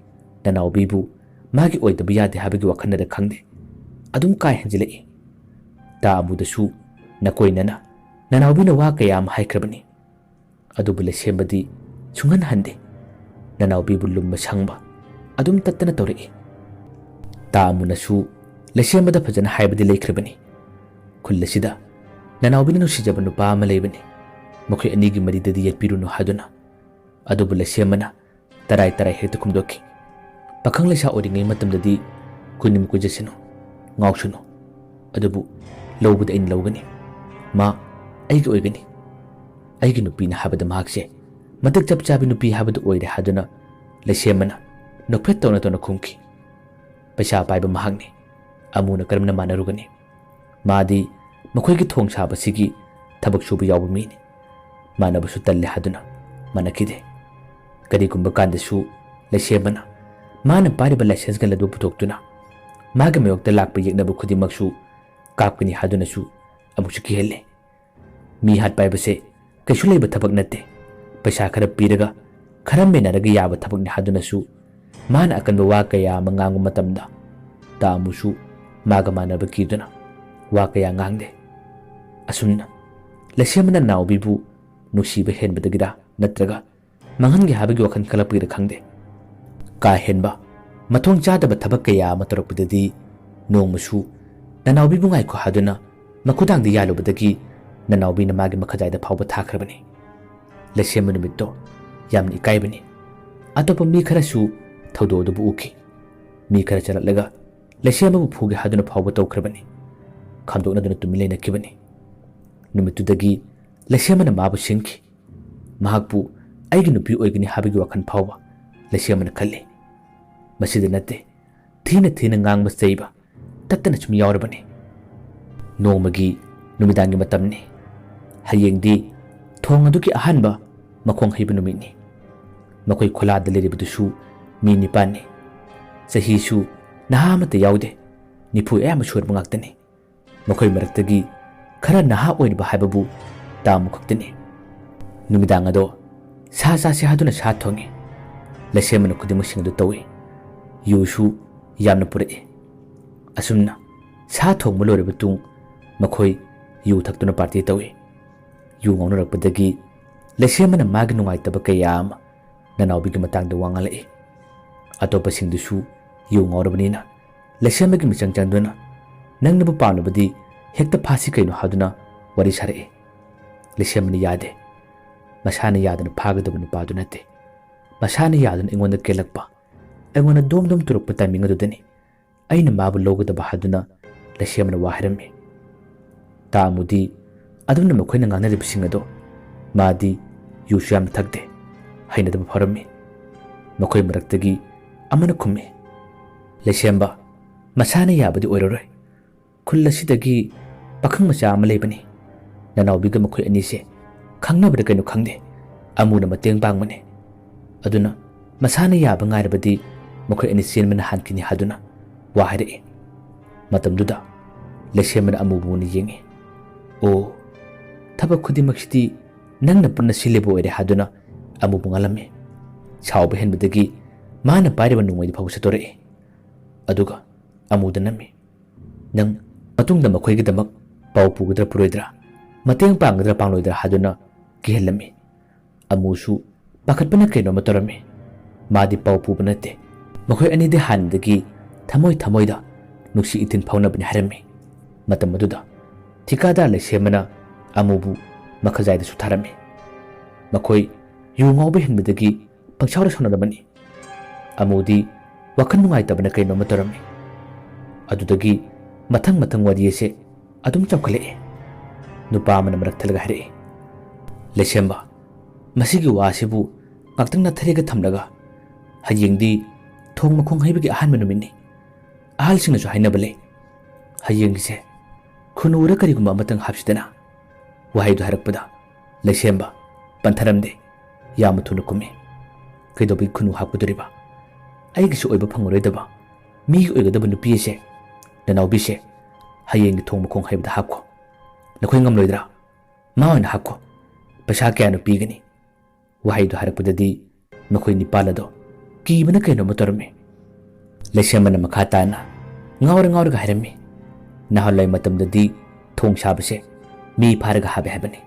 ꯅꯅꯥꯎꯕꯤꯕꯨ ꯃꯥꯒꯤ ꯑꯣꯏꯗꯕ ꯌꯥꯗꯦ ꯍꯥꯏꯕꯒꯤ ꯋꯥꯈꯜꯅꯔ ꯈꯪꯗꯦ, ꯑꯗꯨꯝ ꯀꯥ ꯍꯦꯟꯖꯤꯜꯂꯛꯏ꯫ ꯇꯥ ꯑꯃꯨꯗꯁꯨ ꯅꯀꯣꯏꯅꯅ ꯅꯅꯥꯎꯕꯤꯅ ꯋꯥ ꯀꯌꯥ ꯑꯃ ꯍꯥꯏꯈ꯭ꯔꯕꯅꯤ꯫ ꯑꯗꯨꯕꯨ ꯂꯩꯁꯦꯝꯕꯗꯤ ꯁꯨꯡꯍꯟ ꯍꯟꯗꯦ꯫ ꯅꯅꯥꯎꯕꯤꯕꯨ ꯂꯨꯝꯕ ꯁꯪꯕ ꯑꯗꯨꯝ ꯇꯠꯇꯅ ꯇꯧꯔꯛꯏ꯫ ꯇꯥ ꯑꯃꯨꯅꯁꯨ ꯂꯩꯁꯦꯝꯕꯗ ꯐꯖꯅ ꯍꯥꯏꯕꯗꯤ ꯂꯩꯈ꯭ꯔꯕꯅꯤ꯫ ꯈꯨꯜ ꯑꯁꯤꯗ ꯅꯅꯥꯎꯕꯤꯅ ꯅꯨꯡꯁꯤꯖꯕ ꯅꯨꯄꯥ ꯑꯃ ꯂꯩꯕꯅꯤ, ꯃꯈꯣꯏ ꯑꯅꯤꯒꯤ ꯃꯔꯤꯗꯗꯤ ꯌꯦꯠꯄꯤꯔꯨꯅꯨ ꯍꯥꯏꯗꯨꯅ꯫ ꯑꯗꯨꯕꯨ ꯂꯩꯁꯦꯝꯕꯅ ꯇꯔꯥꯏ ꯇꯔꯥꯏ ꯍꯦꯛꯇ ꯈꯨꯝꯗꯣꯛꯈꯤ꯫ ꯄꯥꯈꯪ ꯂꯩꯁꯥ ꯑꯣꯏꯔꯤꯉꯩ ꯃꯇꯝꯗꯗꯤ ꯀꯣꯏꯅꯤꯡ ꯀꯣꯏꯖꯁꯅꯨ, ꯉꯥꯎꯁꯅꯨ, ꯑꯗꯨꯕꯨ ꯂꯧꯕꯗꯤ ꯑꯩꯅ ꯂꯧꯒꯅꯤ꯫ ꯃꯥ ꯑꯩꯒꯤ ꯑꯣꯏꯒꯅꯤ꯫ ꯑꯩꯒꯤ ꯅꯨꯄꯤꯅ ꯍꯥꯏꯕꯗ ꯃꯍꯥꯛꯁꯦ ꯃꯇꯤꯛ ꯆꯞ ꯆꯥꯕꯤ ꯅꯨꯄꯤ ꯍꯥꯏꯕꯗꯨ ꯑꯣꯏꯔꯦ ꯍꯥꯏꯗꯨꯅ ꯂꯩꯁꯦꯝꯕꯅ ꯅꯣꯛꯐꯦꯠ ꯇꯧꯅ ꯇꯧꯅ ꯈꯨꯝꯈꯤ꯫ ꯄꯩꯁꯥ ꯄꯥꯏꯕ ꯃꯍꯥꯛꯅꯤ, ꯑꯃꯨꯅ ꯀꯔꯝꯅ ꯃꯥꯟꯅꯔꯨꯒꯅꯤ? ꯃꯥꯗꯤ ꯃꯈꯣꯏꯒꯤ ꯊꯣꯡ ꯁꯥꯕꯁꯤꯒꯤ ꯊꯕꯛ ꯁꯨꯕ ꯌꯥꯎꯕ ꯃꯤꯅꯤ꯫ ꯃꯥꯟꯅꯕꯁꯨ ꯇꯜꯂꯦ ꯍꯥꯏꯗꯨꯅ ꯃꯥꯟꯅꯈꯤꯗꯦ꯫ ꯀꯔꯤꯒꯨꯝꯕ ꯀꯥꯟꯗꯁꯨ ꯂꯩꯁꯦꯝꯕꯅ ꯃꯥꯅ ꯄꯥꯏꯔꯤꯕ ꯂꯥꯏꯁꯦꯟꯁ ꯒꯟ ꯑꯗꯨ ꯄꯨꯊꯣꯛꯇꯨꯅ ꯃꯥꯒꯤ ꯃꯥꯌꯣꯛꯇ ꯂꯥꯛꯄ ꯌꯦꯛꯅꯕ ꯈꯨꯗꯤꯡꯃꯛꯁꯨ ꯀꯥꯞꯀꯅꯤ ꯍꯥꯏꯗꯨꯅꯁꯨ ꯑꯃꯨꯛꯁꯨ ꯀꯤꯍꯜꯂꯤ꯫ ꯃꯤ ꯍꯥꯠꯄ ꯍꯥꯏꯕꯁꯦ ꯀꯩꯁꯨ ꯂꯩꯕ ꯊꯕꯛ ꯅꯠꯇꯦ꯫ ꯄꯩꯁꯥ ꯈꯔ ꯄꯤꯔꯒ ꯈꯔ ꯃꯦꯟꯅꯔꯒ ꯌꯥꯕ ꯊꯕꯛꯅꯤ ꯍꯥꯏꯗꯨꯅꯁꯨ ꯃꯥꯅ ꯑꯀꯟꯕ ꯋꯥ ꯀꯌꯥ ꯑꯃ ꯉꯥꯡꯕ ꯃꯇꯝꯗ ꯇꯥ ꯑꯃꯨꯁꯨ ꯃꯥꯒ ꯃꯥꯟꯅꯕ ꯀꯤꯗꯨꯅ ꯋꯥ ꯀꯌꯥ ꯉꯥꯡꯗꯦ꯫ ꯑꯁꯨꯝꯅ ꯂꯩꯁꯦꯝꯕꯅ ꯅꯥꯎꯕꯤꯕꯨ ꯅꯨꯡꯁꯤꯕ ꯍꯦꯟꯕꯗꯒꯤꯔ ꯅꯠꯇ꯭ꯔꯒ ꯃꯥꯡꯍꯟꯒꯦ ꯍꯥꯏꯕꯒꯤ ꯋꯥꯈꯜ ꯈꯜꯂꯛꯄꯒꯤꯔ ꯈꯪꯗꯦ, ꯀꯥ ꯍꯦꯟꯕ ꯃꯊꯣꯡ ꯆꯥꯗꯕ ꯊꯕꯛ ꯀꯌꯥ ꯑꯃ ꯇꯧꯔꯛꯄꯗꯗꯤ ꯅꯣꯡꯃꯁꯨ ꯅꯅꯥꯎꯕꯤꯕꯨ ꯉꯥꯏꯈꯣ ꯍꯥꯏꯗꯨꯅ ꯃꯈꯨꯗꯥꯡꯗ ꯌꯥꯜꯂꯨꯕꯗꯒꯤ ꯅꯅꯥꯎꯕꯤꯅ ꯃꯥꯒꯤ ꯃꯈꯖꯥꯏꯗ ꯐꯥꯎꯕ ꯊꯥꯈ꯭ꯔꯕꯅꯤ꯫ ꯂꯩꯁꯦꯝꯕ ꯅꯨꯃꯤꯠꯇꯣ ꯌꯥꯝꯅ ꯏꯀꯥꯏꯕꯅꯤ꯫ ꯑꯇꯣꯞꯄ ꯃꯤ ꯈꯔꯁꯨ ꯊꯧꯗꯣꯛ ꯑꯗꯨꯕꯨ ꯎꯈꯤ꯫ ꯃꯤ ꯈꯔ ꯆꯠꯂꯛꯂꯒ ꯂꯩꯁꯦꯝꯕꯕꯨ ꯐꯨꯒꯦ ꯍꯥꯏꯗꯨꯅ ꯐꯥꯎꯕ ꯇꯧꯈ꯭ꯔꯕꯅꯤ꯫ ꯈꯥꯝꯗꯣꯛꯅꯗꯨꯅ ꯇꯨꯃꯤꯟ ꯂꯩꯅꯈꯤꯕꯅꯤ꯫ ꯅꯨꯃꯤꯠꯇꯨꯗꯒꯤ ꯂꯩꯁꯦꯝꯕꯅ ꯃꯥꯕꯨ ꯁꯤꯡꯈꯤ꯫ ꯃꯍꯥꯛꯄꯨ ꯑꯩꯒꯤ ꯅꯨꯄꯤ ꯑꯣꯏꯒꯅꯤ ꯍꯥꯏꯕꯒꯤ ꯋꯥꯈꯜ ꯐꯥꯎꯕ ꯂꯩꯁꯦꯝꯕꯅ ꯈꯜꯂꯤ꯫ ꯃꯁꯤꯗ ꯅꯠꯇꯦ, ꯊꯤꯅ ꯊꯤꯅ ꯉꯥꯡꯕ ꯆꯩꯕ ꯇꯠꯇꯅ ꯁꯨꯝ ꯌꯥꯎꯔꯕꯅꯤ꯫ ꯅꯣꯡꯃꯒꯤ ꯅꯨꯃꯤꯗꯥꯡꯒꯤ ꯃꯇꯝꯅꯤ꯫ ꯍꯌꯦꯡꯗꯤ ꯊꯣꯡ ꯑꯗꯨꯒꯤ ꯑꯍꯥꯟꯕ ꯃꯈꯣꯡ ꯍꯩꯕ ꯅꯨꯃꯤꯠꯅꯤ꯫ ꯃꯈꯣꯏ ꯈꯣꯂꯥꯗ ꯂꯩꯔꯤꯕꯗꯨꯁꯨ ꯃꯤ ꯅꯤꯄꯥꯟꯅꯤ꯫ ꯆꯍꯤꯁꯨ ꯅꯍꯥ ꯑꯃꯠꯇ ꯌꯥꯎꯗꯦ꯫ ꯅꯤꯐꯨ ꯑꯌꯥꯝꯕ ꯁꯨꯔꯕ ꯉꯥꯛꯇꯅꯤ꯫ ꯃꯈꯣꯏ ꯃꯔꯛꯇꯒꯤ ꯈꯔ ꯅꯍꯥ ꯑꯣꯏꯔꯤꯕ ꯍꯥꯏꯕꯕꯨ ꯇꯥꯃꯨ ꯈꯛꯇꯅꯤ꯫ ꯅꯨꯃꯤꯗꯥꯡ ꯑꯗꯣ ꯁꯥ ꯆꯥꯁꯦ ꯍꯥꯏꯗꯨꯅ ꯁꯥ ꯊꯣꯡꯉꯤ꯫ ꯂꯩꯁꯦꯝꯕꯅ ꯈꯨꯗꯤꯡꯃꯛꯁꯤꯡ ꯑꯗꯨ ꯇꯧꯏ꯫ ꯌꯨꯁꯨ ꯌꯥꯝꯅ ꯄꯨꯔꯛꯏ꯫ ꯑꯁꯨꯝꯅ ꯁꯥ ꯊꯣꯡꯕ ꯂꯣꯏꯔꯕ ꯇꯨꯡ ꯃꯈꯣꯏ ꯌꯨ ꯊꯛꯇꯨꯅ ꯄꯥꯔꯇꯤ ꯇꯧꯏ꯫ ꯌꯨ ꯉꯥꯎꯅꯔꯛꯄꯗꯒꯤ ꯂꯩꯁꯦꯝꯕꯅ ꯃꯥꯒꯤ ꯅꯨꯡꯉꯥꯏꯇꯕ ꯀꯌꯥ ꯑꯃ ꯅꯅꯥꯎꯕꯤꯒꯤ ꯃꯇꯥꯡꯗ ꯋꯥ ꯉꯥꯡꯂꯛꯏ꯫ ꯑꯇꯣꯞꯄꯁꯤꯡꯗꯨꯁꯨ ꯌꯨ ꯉꯥꯎꯔꯕꯅꯤꯅ ꯂꯩꯁꯦꯝꯕꯒꯤ ꯃꯤꯆꯪ ꯆꯪꯗꯨꯅ, "ꯅꯪꯅꯕꯨ ꯄꯥꯝꯂꯕꯗꯤ ꯍꯦꯛꯇ ꯐꯥꯁꯤ ꯀꯩꯅꯣ?" ꯍꯥꯏꯗꯨꯅ ꯋꯥꯔꯤ ꯁꯥꯔꯛꯏ꯫ ꯂꯩꯁꯦꯝꯕꯅ ꯌꯥꯗꯦ꯫ ꯃꯁꯥꯅ ꯌꯥꯗꯅ ꯐꯥꯒꯗꯕ ꯅꯨꯄꯥꯗꯨ ꯅꯠꯇꯦ꯫ ꯃꯁꯥꯅ ꯌꯥꯗꯨꯅ ꯑꯩꯉꯣꯟꯗ ꯀꯦꯜꯂꯛꯄ, ꯑꯩꯉꯣꯟꯗ ꯗꯣꯝ ꯗꯣꯝ ꯇꯨꯔꯛꯄ ꯇꯥꯏꯃꯤꯡ ꯑꯗꯨꯗꯅꯤ ꯑꯩꯅ ꯃꯥꯕꯨ ꯂꯧꯒꯗꯕ ꯍꯥꯏꯗꯨꯅ ꯂꯩꯁꯦꯝꯕꯅ ꯋꯥ ꯍꯥꯏꯔꯝꯃꯤ꯫ ꯇꯥꯃꯨꯗꯤ ꯑꯗꯨꯝꯅ ꯃꯈꯣꯏꯅ ꯉꯥꯡꯅꯔꯤꯕꯁꯤꯡ ꯑꯗꯣ, ꯃꯥꯗꯤ ꯌꯨꯁꯨ ꯌꯥꯝꯅ ꯊꯛꯇꯦ, ꯍꯩꯅꯗꯕ ꯐꯥꯎꯔꯝꯃꯤ꯫ ꯃꯈꯣꯏ ꯃꯔꯛꯇꯒꯤ ꯑꯃꯅ ꯈꯨꯝꯃꯤ, "ꯂꯩꯁꯦꯝꯕ, ꯃꯁꯥꯅ ꯌꯥꯕꯗꯤ ꯑꯣꯏꯔꯔꯣꯏ꯫ ꯈꯨꯜ ꯑꯁꯤꯗꯒꯤ ꯄꯥꯈꯪ ꯃꯆꯥ ꯑꯃ ꯂꯩꯕꯅꯤ꯫ ꯅꯅꯥꯎꯕꯤꯒ ꯃꯈꯣꯏ ꯑꯅꯤꯁꯦ ꯈꯪꯅꯕꯗ ꯀꯩꯅꯣ ꯈꯪꯗꯦ, ꯑꯃꯨꯅ ꯃꯇꯦꯡ ꯄꯥꯡꯕꯅꯤ꯫ ꯑꯗꯨꯅ ꯃꯁꯥꯅ ꯌꯥꯕ ꯉꯥꯏꯔꯕꯗꯤ ꯃꯈꯣꯏ ꯑꯅꯤ ꯆꯦꯟꯕꯅ ꯍꯥꯟꯈꯤꯅꯤ" ꯍꯥꯏꯗꯨꯅ ꯋꯥ ꯍꯥꯏꯔꯛꯏ꯫ ꯃꯇꯝꯗꯨꯗ ꯂꯩꯁꯦꯝꯕꯅ ꯑꯃꯨꯕꯨ ꯃꯨꯟꯅ ꯌꯦꯡꯉꯤ꯫ "ꯑꯣ, ꯊꯕꯛ ꯈꯨꯗꯤꯡꯃꯛꯁꯤꯗꯤ ꯅꯪꯅ ꯄꯨꯟꯅ ꯁꯤꯜꯂꯤꯕ ꯑꯣꯏꯔꯦ" ꯍꯥꯏꯗꯨꯅ ꯑꯃꯨꯕꯨ ꯉꯥꯜꯂꯝꯃꯤ꯫ ꯁꯥꯎꯕ ꯍꯦꯟꯕꯗꯒꯤ ꯃꯥꯅ ꯄꯥꯏꯔꯤꯕ ꯅꯣꯡꯃꯩꯗꯨ ꯐꯥꯎꯕ ꯁꯠꯇꯣꯔꯛꯏ꯫ ꯑꯗꯨꯒ ꯑꯃꯨꯗ ꯅꯝꯃꯤ꯫ "ꯅꯪ ꯃꯇꯨꯡꯗ ꯃꯈꯣꯏꯒꯤꯗꯃꯛ ꯄꯥꯎ ꯄꯨꯒꯗ꯭ꯔꯥ ꯄꯨꯔꯣꯏꯗ꯭ꯔꯥ, ꯃꯇꯦꯡ ꯄꯥꯡꯒꯗ꯭ꯔꯥ ꯄꯥꯡꯂꯣꯏꯗ꯭ꯔꯥ" ꯍꯥꯏꯗꯨꯅ ꯀꯤꯍꯜꯂꯝꯃꯤ꯫ ꯑꯃꯨꯁꯨ ꯄꯥꯈꯠꯄꯅ ꯀꯩꯅꯣꯝꯃ ꯇꯧꯔꯝꯃꯤ꯫ ꯃꯥꯗꯤ ꯄꯥꯎ ꯄꯨꯕ ꯅꯠꯇꯦ꯫ ꯃꯈꯣꯏ ꯑꯅꯤꯗꯤ ꯍꯥꯟꯅꯗꯒꯤ ꯊꯃꯣꯏ ꯊꯃꯣꯏꯗ ꯅꯨꯡꯁꯤ ꯏꯊꯤꯟ ꯐꯥꯎꯅꯕꯅꯤ ꯍꯥꯏꯔꯝꯃꯤ꯫ ꯃꯇꯝ ꯑꯗꯨꯗ ꯊꯤꯀꯥꯗꯥꯔ ꯂꯩꯁꯦꯝꯕꯅ ꯑꯃꯨꯕꯨ ꯃꯈꯖꯥꯏꯗꯁꯨ ꯊꯥꯔꯝꯃꯤ꯫ ꯃꯈꯣꯏ ꯌꯨ ꯉꯥꯎꯕ ꯍꯦꯟꯕꯗꯒꯤ ꯄꯪꯁꯥꯎꯗ ꯁꯥꯎꯅꯔꯝꯃꯅꯤ꯫ ꯑꯃꯨꯗꯤ ꯋꯥꯈꯜ ꯅꯨꯡꯉꯥꯏꯇꯕꯅ ꯀꯩꯅꯣꯝꯃ ꯇꯧꯔꯝꯃꯤ꯫ ꯑꯗꯨꯗꯒꯤ ꯃꯊꯪ ꯃꯊꯪ ꯋꯥꯔꯤ ꯑꯁꯦ ꯑꯗꯨꯝ ꯆꯥꯎꯈꯠꯂꯛꯑꯦ꯫ ꯅꯨꯄꯥ ꯑꯃꯅ ꯃꯔꯛ ꯊꯠꯂꯒ ꯍꯥꯏꯔꯛꯏ, "ꯂꯩꯁꯦꯝꯕ, ꯃꯁꯤꯒꯤ ꯋꯥ ꯑꯁꯤꯕꯨ ꯉꯥꯛꯇꯪ ꯅꯥꯊꯩꯔꯒ ꯊꯝꯂꯒ, ꯍꯌꯦꯡꯗꯤ ꯊꯣꯡ ꯃꯈꯣꯡ ꯍꯩꯕꯒꯤ ꯑꯍꯥꯟꯕ ꯅꯨꯃꯤꯠꯅꯤ꯫ ꯑꯍꯜꯁꯤꯡꯅꯁꯨ ꯍꯥꯏꯅꯕ ꯂꯩ, ꯍꯌꯦꯡꯒꯤꯁꯦ ꯈꯨꯅꯨꯔ ꯀꯔꯤꯒꯨꯝꯕ ꯑꯃꯇꯪ ꯍꯥꯞꯁꯤꯗꯅ"꯫ ꯋꯥꯍꯩꯗꯨ ꯍꯥꯏꯔꯛꯄꯗ ꯂꯩꯁꯦꯝꯕ ꯄꯟꯊꯔꯝꯗꯦ꯫ ꯌꯥꯝꯅ ꯊꯨꯅ ꯈꯨꯝꯃꯤ, "ꯀꯩꯗꯧꯕꯒꯤ ꯈꯨꯅꯨ ꯍꯥꯞꯀꯗꯣꯔꯤꯕ? ꯑꯩꯒꯤꯁꯨ ꯑꯣꯏꯕ ꯐꯪꯉꯔꯣꯏꯗꯕ ꯃꯤꯒꯤ ꯑꯣꯏꯒꯗꯕ ꯅꯨꯄꯤ ꯑꯁꯦ, ꯅꯅꯥꯎꯕꯤꯁꯦ, ꯍꯌꯦꯡꯒꯤ ꯊꯣꯡ ꯃꯈꯣꯡ ꯍꯩꯕꯗ ꯍꯥꯞꯈꯣ꯫ "ꯅꯈꯣꯏ ꯉꯝꯂꯣꯏꯗ꯭ꯔꯥ? ꯃꯥ ꯑꯣꯏꯅ ꯍꯥꯞꯈꯣ꯫ ꯄꯩꯁꯥ ꯀꯌꯥꯅꯣ ꯄꯤꯒꯅꯤ?" ꯋꯥꯍꯩꯗꯨ ꯍꯥꯏꯔꯛꯄꯗꯗꯤ ꯃꯈꯣꯏ ꯅꯤꯄꯥꯜ ꯑꯗꯣ ꯀꯤꯕꯅ ꯀꯩꯅꯣꯝꯃ ꯇꯧꯔꯝꯃꯤ꯫ ꯂꯩꯁꯦꯝꯕꯅ ꯃꯈꯥ ꯇꯥꯅ ꯉꯥꯎꯔ ꯉꯥꯎꯔꯒ ꯍꯥꯏꯔꯝꯃꯤ, "ꯅꯍꯥꯟꯋꯥꯏ ꯃꯇꯝꯗꯗꯤ ꯊꯣꯡ ꯁꯥꯕꯁꯦ ꯃꯤ ꯐꯥꯔꯒ ꯍꯥꯞꯄꯦ ꯍꯥꯏꯕꯅꯤ꯫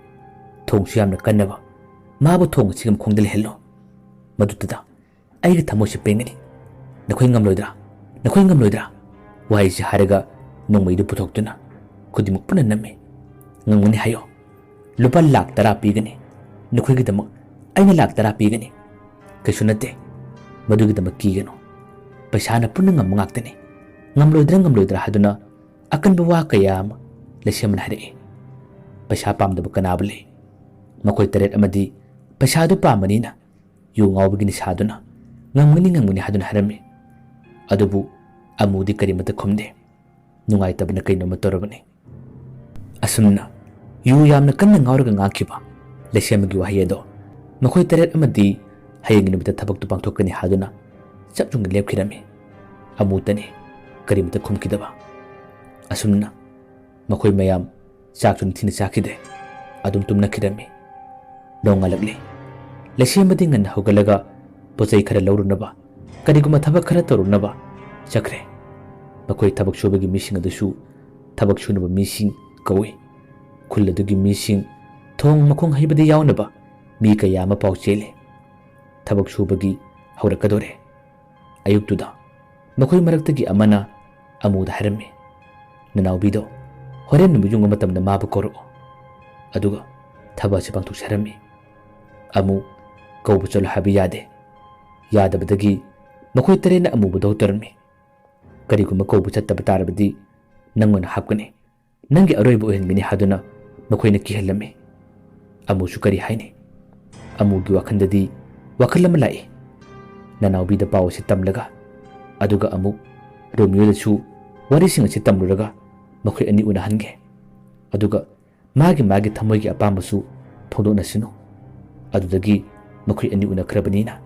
ꯊꯣꯡꯁꯨ ꯌꯥꯝꯅ ꯀꯟꯅꯕ꯫ ꯃꯥꯕꯨ ꯊꯣꯡ ꯑꯁꯤꯒꯤ ꯃꯈꯣꯡꯗ ꯂꯩꯍꯜꯂꯣ꯫ ꯃꯗꯨꯗꯨꯗ ꯑꯩꯒꯤ ꯊꯃꯣꯏꯁꯦ ꯄꯦꯟꯒꯅꯤ꯫ ꯅꯈꯣꯏ ꯉꯝꯂꯣꯏꯗ꯭ꯔꯥ? ꯅꯈꯣꯏ ꯉꯝꯂꯣꯏꯗ꯭ꯔꯥ?" ꯋꯥꯍꯩꯁꯤ ꯍꯥꯏꯔꯒ ꯅꯣꯡꯃꯩꯗꯨ ꯄꯨꯊꯣꯛꯇꯨꯅ ꯈꯨꯗꯤꯡꯃꯛ ꯄꯨꯟꯅ ꯅꯝꯃꯤ꯫ "ꯉꯝꯒꯅꯤ ꯍꯥꯏꯌꯣ꯫ ꯂꯨꯄꯥ ꯂꯥꯈ ꯇꯔꯥ ꯄꯤꯒꯅꯤ꯫ ꯅꯈꯣꯏꯒꯤꯗꯃꯛ ꯑꯩꯅ ꯂꯥꯈ ꯇꯔꯥ ꯄꯤꯒꯅꯤ꯫ ꯀꯩꯁꯨ ꯅꯠꯇꯦ꯫ ꯃꯗꯨꯒꯤꯗꯃꯛ ꯀꯤꯒꯅꯨ꯫ ꯄꯩꯁꯥꯅ ꯄꯨꯟꯅ ꯉꯝꯕ ꯉꯥꯛꯇꯅꯤ꯫ ꯉꯝꯂꯣꯏꯗ꯭ꯔꯥ ꯉꯝꯂꯣꯏꯗ꯭ꯔꯥ ꯍꯥꯏꯗꯨꯅ ꯑꯀꯟꯕ ꯋꯥ ꯀꯌꯥ ꯑꯃ ꯂꯩꯁꯦꯝꯕꯅ ꯍꯥꯏꯔꯛꯏ꯫ ꯄꯩꯁꯥ ꯄꯥꯝꯗꯕ ꯀꯅꯥꯕꯨ ꯂꯩ? ꯃꯈꯣꯏ ꯇꯔꯦꯠ ꯑꯃꯗꯤ ꯄꯩꯁꯥꯗꯨ ꯄꯥꯝꯕꯅꯤꯅ ꯌꯨ ꯉꯥꯎꯕꯒꯤ ꯅꯤꯁꯥꯗꯨꯅ ꯉꯝꯒꯅꯤ ꯉꯝꯒꯅꯤ ꯍꯥꯏꯗꯨꯅ ꯍꯥꯏꯔꯝꯃꯤ꯫ ꯑꯗꯨꯕꯨ ꯑꯃꯨꯗꯤ ꯀꯔꯤꯃꯠꯇ ꯈꯨꯝꯗꯦ꯫ ꯅꯨꯡꯉꯥꯏꯇꯕꯅ ꯀꯩꯅꯣꯝꯃ ꯇꯧꯔꯕꯅꯤ꯫ ꯑꯁꯨꯝꯅ ꯌꯨ ꯌꯥꯝꯅ ꯀꯟꯅ ꯉꯥꯎꯔꯒ ꯉꯥꯡꯈꯤꯕ ꯂꯩꯁꯦꯝꯕꯒꯤ ꯋꯥꯍꯩ ꯑꯗꯣ ꯃꯈꯣꯏ ꯇꯔꯦꯠ ꯑꯃꯗꯤ ꯍꯌꯦꯡꯒꯤ ꯅꯨꯃꯤꯠꯇ ꯊꯕꯛꯇꯨ ꯄꯥꯡꯊꯣꯛꯀꯅꯤ ꯍꯥꯏꯗꯨꯅ ꯆꯞ ꯌꯨꯡꯅ ꯂꯦꯞꯈꯤꯔꯝꯃꯤ꯫ ꯑꯃꯨꯇꯅꯤ ꯀꯔꯤꯃꯇ ꯈꯨꯝꯈꯤꯗꯕ꯫ ꯑꯁꯨꯝꯅ ꯃꯈꯣꯏ ꯃꯌꯥꯝ ꯆꯥꯛꯁꯨ ꯅꯤꯡꯊꯤꯅ ꯆꯥꯈꯤꯗꯦ꯫ ꯑꯗꯨꯝ ꯇꯨꯝꯅꯈꯤꯔꯝꯃꯤ꯫ ꯅꯣꯡꯉꯥꯜꯂꯛꯂꯤ꯫ ꯂꯩꯁꯦꯝꯕꯗꯤ ꯉꯟꯅ ꯍꯧꯒꯠꯂꯒ ꯄꯣꯠ ꯆꯩ ꯈꯔ ꯂꯧꯔꯨꯅꯕ, ꯀꯔꯤꯒꯨꯝꯕ ꯊꯕꯛ ꯈꯔ ꯇꯧꯔꯨꯅꯕ ꯆꯠꯈ꯭ꯔꯦ꯫ ꯃꯈꯣꯏ ꯊꯕꯛ ꯁꯨꯕꯒꯤ ꯃꯤꯁꯤꯡ ꯑꯗꯨꯁꯨ ꯊꯕꯛ ꯁꯨꯅꯕ ꯃꯤꯁꯤꯡ ꯀꯧꯏ꯫ ꯈꯨꯜ ꯑꯗꯨꯒꯤ ꯃꯤꯁꯤꯡ ꯊꯣꯡ ꯃꯈꯣꯡ ꯍꯩꯕꯗ ꯌꯥꯎꯅꯕ ꯃꯤ ꯀꯌꯥ ꯑꯃ ꯄꯥꯎ ꯆꯦꯜꯂꯤ꯫ ꯊꯕꯛ ꯁꯨꯕꯒꯤ ꯍꯧꯔꯛꯀꯗꯧꯔꯦ꯫ ꯑꯌꯨꯛꯇꯨꯗ ꯃꯈꯣꯏ ꯃꯔꯛꯇꯒꯤ ꯑꯃꯅ ꯑꯃꯨꯗ ꯍꯥꯏꯔꯝꯃꯤ, "ꯅꯅꯥꯎꯕꯤꯗꯣ ꯍꯣꯔꯦꯟ ꯅꯨꯃꯤꯠ ꯌꯨꯡꯕ ꯃꯇꯝꯗ ꯃꯥꯕꯨ ꯀꯧꯔꯛꯑꯣ꯫ ꯑꯗꯨꯒ ꯊꯕꯛ ꯑꯁꯤ ꯄꯥꯡꯊꯣꯛꯁꯦ" ꯍꯥꯏꯔꯝꯃꯤ꯫ ꯑꯃꯨ ꯀꯧꯕ ꯆꯠꯂꯣ ꯍꯥꯏꯕ ꯌꯥꯗꯦ꯫ ꯌꯥꯗꯕꯗꯒꯤ ꯃꯈꯣꯏ ꯇꯔꯦꯠꯅ ꯑꯃꯨꯕꯗ ꯇꯧꯔꯝꯃꯤ꯫ "ꯀꯔꯤꯒꯨꯝꯕ ꯀꯧꯕ ꯆꯠꯇꯕ ꯇꯥꯔꯕꯗꯤ ꯅꯪ ꯑꯣꯏꯅ ꯍꯥꯞꯀꯅꯤ꯫ ꯅꯪꯒꯤ ꯑꯔꯣꯏꯕ ꯑꯣꯏꯍꯟꯒꯅꯤ" ꯍꯥꯏꯗꯨꯅ ꯃꯈꯣꯏꯅ ꯀꯤꯍꯜꯂꯝꯃꯤ꯫ ꯑꯃꯨꯁꯨ ꯀꯔꯤ ꯍꯥꯏꯅꯤ? ꯑꯃꯨꯒꯤ ꯋꯥꯈꯜꯗꯗꯤ ꯋꯥꯈꯜ ꯑꯃ ꯂꯥꯛꯏ꯫ ꯅꯅꯥꯎꯕꯤꯗ ꯄꯥꯎ ꯑꯁꯤ ꯇꯝꯂꯒ, ꯑꯗꯨꯒ ꯑꯃꯨꯛ ꯔꯣꯃꯤꯌꯣꯗꯁꯨ ꯋꯥꯔꯤꯁꯤꯡ ꯑꯁꯤ ꯇꯝꯂꯨꯔꯒ ꯃꯈꯣꯏ ꯑꯅꯤ ꯎꯅꯍꯟꯒꯦ꯫ ꯑꯗꯨꯒ ꯃꯥꯒꯤ ꯃꯥꯒꯤ ꯊꯃꯣꯏꯒꯤ ꯑꯄꯥꯝꯕꯁꯨ ꯐꯣꯡꯗꯣꯛꯅꯁꯤꯅꯨ꯫ ꯑꯗꯨꯗꯒꯤ ꯃꯈꯣꯏ ꯑꯅꯤ ꯎꯅꯈ꯭ꯔꯕꯅꯤꯅ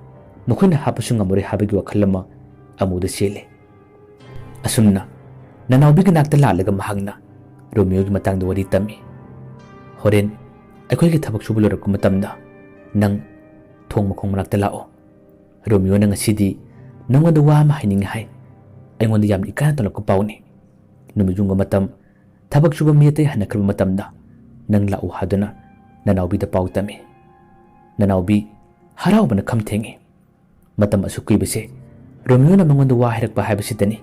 ꯃꯈꯣꯏꯅ ꯍꯥꯞꯄꯁꯨ ꯉꯝꯃꯔꯣꯏ ꯍꯥꯏꯕꯒꯤ ꯋꯥꯈꯜ ꯑꯃ ꯑꯃꯨꯗ ꯆꯦꯜꯂꯤ꯫ ꯑꯁꯨꯝꯅ ꯅꯅꯥꯎꯕꯤꯒꯤ ꯅꯥꯛꯇ ꯂꯥꯛꯂꯒ ꯃꯍꯥꯛꯅ ꯔꯣꯃꯤꯌꯣꯒꯤ ꯃꯇꯥꯡꯗ ꯋꯥꯔꯤ ꯇꯝꯃꯤ꯫ "ꯍꯣꯔꯦꯟ ꯑꯩꯈꯣꯏꯒꯤ ꯊꯕꯛ ꯁꯨꯕ ꯂꯣꯏꯔꯛꯄ ꯃꯇꯝꯗ ꯅꯪ ꯊꯣꯡ ꯃꯈꯣꯡ ꯃꯅꯥꯛꯇ ꯂꯥꯛꯑꯣ꯫ ꯔꯣꯃꯤꯌꯣꯅ ꯉꯁꯤꯗꯤ ꯅꯪꯉꯣꯟꯗ ꯋꯥ ꯑꯃ ꯍꯥꯏꯅꯤꯡꯉꯤ ꯍꯥꯏ꯫ ꯑꯩꯉꯣꯟꯗ ꯌꯥꯝ ꯏꯀꯥꯏꯅ ꯇꯧꯔꯛꯄ ꯄꯥꯎꯅꯤ꯫ ꯅꯨꯃꯤꯠ ꯌꯨꯡꯕ ꯃꯇꯝ, ꯊꯕꯛ ꯁꯨꯕ ꯃꯤ ꯑꯇꯩ ꯍꯟꯅꯈ꯭ꯔꯕ ꯃꯇꯝꯗ ꯅꯪ ꯂꯥꯛꯎ ꯍꯥꯏꯗꯨꯅ ꯅꯅꯥꯎꯕꯤꯗ ꯄꯥꯎ ꯇꯝꯃꯤ꯫ ꯅꯅꯥꯎꯕꯤ ꯍꯔꯥꯎꯕꯅ ꯈꯝ ꯊꯦꯡꯉꯤ꯫ ꯃꯇꯝ ꯑꯁꯨꯛ ꯀꯨꯏꯕꯁꯦ ꯔꯣꯃꯤꯌꯣꯅ ꯃꯉꯣꯟꯗ ꯋꯥ ꯍꯥꯏꯔꯛꯄ ꯍꯥꯏꯕꯁꯤꯗꯅꯤ